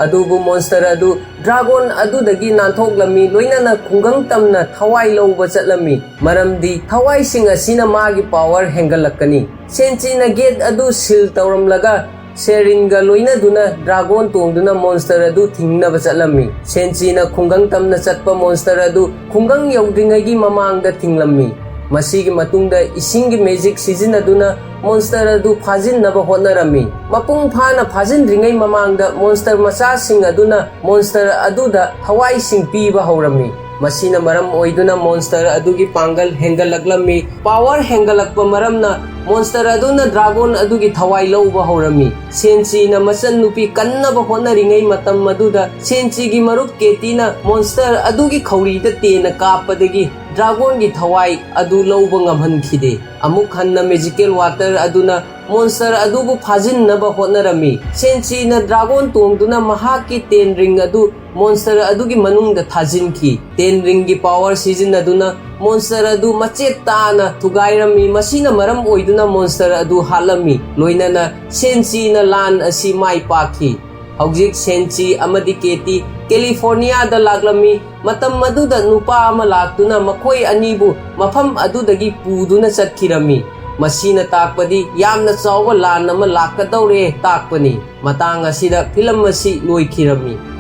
ꯑꯗꯨꯕꯨ ꯃꯣꯟꯁꯇꯔ ꯑꯗꯨ ꯗ꯭ꯔꯥꯒꯣꯟ ꯑꯗꯨꯗꯒꯤ ꯅꯥꯟꯊꯣꯛꯂꯝꯃꯤ, ꯂꯣꯏꯅꯅ ꯈꯨꯡꯒꯪ ꯇꯝꯅ ꯊꯋꯥꯏ ꯂꯧꯕ ꯆꯠꯂꯝꯃꯤ, ꯃꯔꯝꯗꯤ ꯊꯋꯥꯏꯁꯤꯡ ꯑꯁꯤꯅ ꯃꯥꯒꯤ ꯄꯥꯋꯔ ꯍꯦꯟꯒꯠꯂꯛꯀꯅꯤ꯫ ꯁꯦꯟꯆꯤꯅ ꯒꯦꯠ ꯑꯗꯨ ꯁꯤꯜ ꯇꯧꯔꯝꯂꯒ ꯁꯦꯔꯤꯟꯒ ꯂꯣꯏꯅꯗꯨꯅ ꯗ꯭ꯔꯥꯒꯣꯟ ꯇꯣꯡꯗꯨꯅ ꯃꯣꯟꯁꯇꯔ ꯑꯗꯨ ꯊꯤꯡꯅꯕ ꯆꯠꯂꯝꯃꯤ꯫ ꯁꯦꯟꯆꯤꯅ ꯈꯨꯡꯒꯪ ꯇꯝꯅ ꯆꯠꯄ ꯃꯣꯟꯁꯇꯔ ꯑꯗꯨ ꯈꯨꯡꯒꯪ ꯌꯧꯗ꯭ꯔꯤꯉꯩꯒꯤ ꯃꯃꯥꯡꯗ ꯊꯤꯡꯂꯝꯃꯤ꯫ ꯃꯁꯤꯒꯤ ꯃꯇꯨꯡꯗ ꯏꯁꯤꯡꯒꯤ ꯃꯦꯖꯤꯛ ꯁꯤꯖꯤꯟꯅꯗꯨꯅ ꯃꯣꯟꯁꯇꯔ ꯑꯗꯨ ꯐꯥꯖꯤꯟꯅꯕ ꯍꯣꯠꯅꯔꯝꯃꯤ꯫ ꯃꯄꯨꯡ ꯐꯥꯅ ꯐꯥꯖꯤꯟꯗ꯭ꯔꯤꯉꯩ ꯃꯃꯥꯡꯗ ꯃꯣꯟꯁꯇꯔ ꯃꯆꯥꯁꯤꯡ ꯑꯗꯨꯅ ꯃꯣꯟꯁꯇꯔ ꯑꯗꯨꯗ ꯊꯋꯥꯏꯁꯤꯡ ꯄꯤꯕ ꯍꯧꯔꯝꯃꯤ꯫ ꯃꯁꯤꯅ ꯃꯔꯝ ꯑꯣꯏꯗꯨꯅ ꯃꯣꯟꯁꯇꯔ ꯑꯗꯨꯒꯤ ꯄꯥꯡꯒꯜ ꯍꯦꯟꯒꯠꯂꯛꯂꯝꯃꯤ꯫ ꯄꯥꯋꯔ ꯍꯦꯟꯒꯠꯂꯛꯄ ꯃꯔꯝꯅ ꯃꯣꯟꯁꯇꯔ ꯑꯗꯨꯅ ꯗ꯭ꯔꯥꯒꯣꯟ ꯑꯗꯨꯒꯤ ꯊꯋꯥꯏ ꯂꯧꯕ ꯍꯧꯔꯝꯃꯤ꯫ ꯁꯦꯟꯆꯤꯅ ꯃꯆꯟꯅꯨꯄꯤ ꯀꯟꯅꯕ ꯍꯣꯠꯅꯔꯤꯉꯩ ꯃꯇꯝ ꯑꯗꯨꯗ ꯁꯦꯟꯆꯤꯒꯤ ꯃꯔꯨꯞ ꯀꯦꯇꯤꯅ ꯃꯣꯟꯁꯇꯔ ꯑꯗꯨꯒꯤ ꯈꯧꯔꯤꯗ ꯇꯦꯟꯅ ꯀꯥꯞꯄꯗꯒꯤ ꯗ꯭ꯔꯥꯒꯣꯟꯒꯤ ꯊꯋꯥꯏ ꯑꯗꯨ ꯂꯧꯕ ꯉꯝꯍꯟꯈꯤꯗꯦ꯫ ꯑꯃꯨꯛ ꯍꯟꯅ ꯃꯦꯖꯤꯀꯦꯜ ꯋꯥꯇꯔ ꯑꯗꯨꯅ ꯃꯣꯟꯁꯇꯔ ꯑꯗꯨꯕꯨ ꯐꯥꯖꯤꯟꯅꯕ ꯍꯣꯠꯅꯔꯝꯃꯤ꯫ ꯁꯦꯟꯆꯤꯅ ꯗ꯭ꯔꯥꯒꯣꯟ ꯇꯣꯡꯗꯨꯅ ꯃꯍꯥꯛꯀꯤ ꯇꯦꯟ ꯔꯤꯡ ꯑꯗꯨ ꯃꯣꯟꯁꯇꯔ ꯑꯗꯨꯒꯤ ꯃꯅꯨꯡꯗ ꯊꯥꯖꯤꯟꯈꯤ꯫ ꯇꯦꯟ ꯔꯤꯡꯒꯤ ꯄꯥꯋꯔ ꯁꯤꯖꯤꯟꯅꯗꯨꯅ ꯃꯣꯟꯁꯇꯔ ꯑꯗꯨ ꯃꯆꯦꯠ ꯇꯥꯅ ꯊꯨꯒꯥꯏꯔꯝꯃꯤ꯫ ꯃꯁꯤꯅ ꯃꯔꯝ ꯑꯣꯏꯗꯨꯅ ꯃꯣꯟꯁꯇꯔ ꯑꯗꯨ ꯍꯥꯠꯂꯝꯃꯤ꯫ ꯂꯣꯏꯅꯅ ꯁꯦꯟꯆꯤꯅ ꯂꯥꯟ ꯑꯁꯤ ꯃꯥꯏ ꯄꯥꯛꯈꯤ꯫ ꯍꯧꯖꯤꯛ ꯁꯦꯟꯆꯤ ꯑꯃꯗꯤ ꯀꯦꯇꯤ ꯀꯦꯂꯤꯐꯣꯔꯅꯤꯌꯥꯗ ꯂꯥꯛꯂꯝꯃꯤ꯫ ꯃꯇꯝ ꯑꯗꯨꯗ ꯅꯨꯄꯥ ꯑꯃ ꯂꯥꯛꯇꯨꯅ ꯃꯈꯣꯏ ꯑꯅꯤꯕꯨ ꯃꯐꯝ ꯑꯗꯨꯗꯒꯤ ꯄꯨꯗꯨꯅ ꯆꯠꯈꯤꯔꯝꯃꯤ꯫ ꯃꯁꯤꯅ ꯇꯥꯛꯄꯗꯤ ꯌꯥꯝꯅ ꯆꯥꯎꯕ ꯂꯥꯟ ꯑꯃ ꯂꯥꯛꯀꯗꯧꯔꯦ ꯇꯥꯛꯄꯅꯤ꯫ ꯃꯇꯥꯡ ꯑꯁꯤꯗ ꯐꯤꯂꯝ ꯑꯁꯤ ꯂꯣꯏꯈꯤꯔꯝꯃꯤ꯫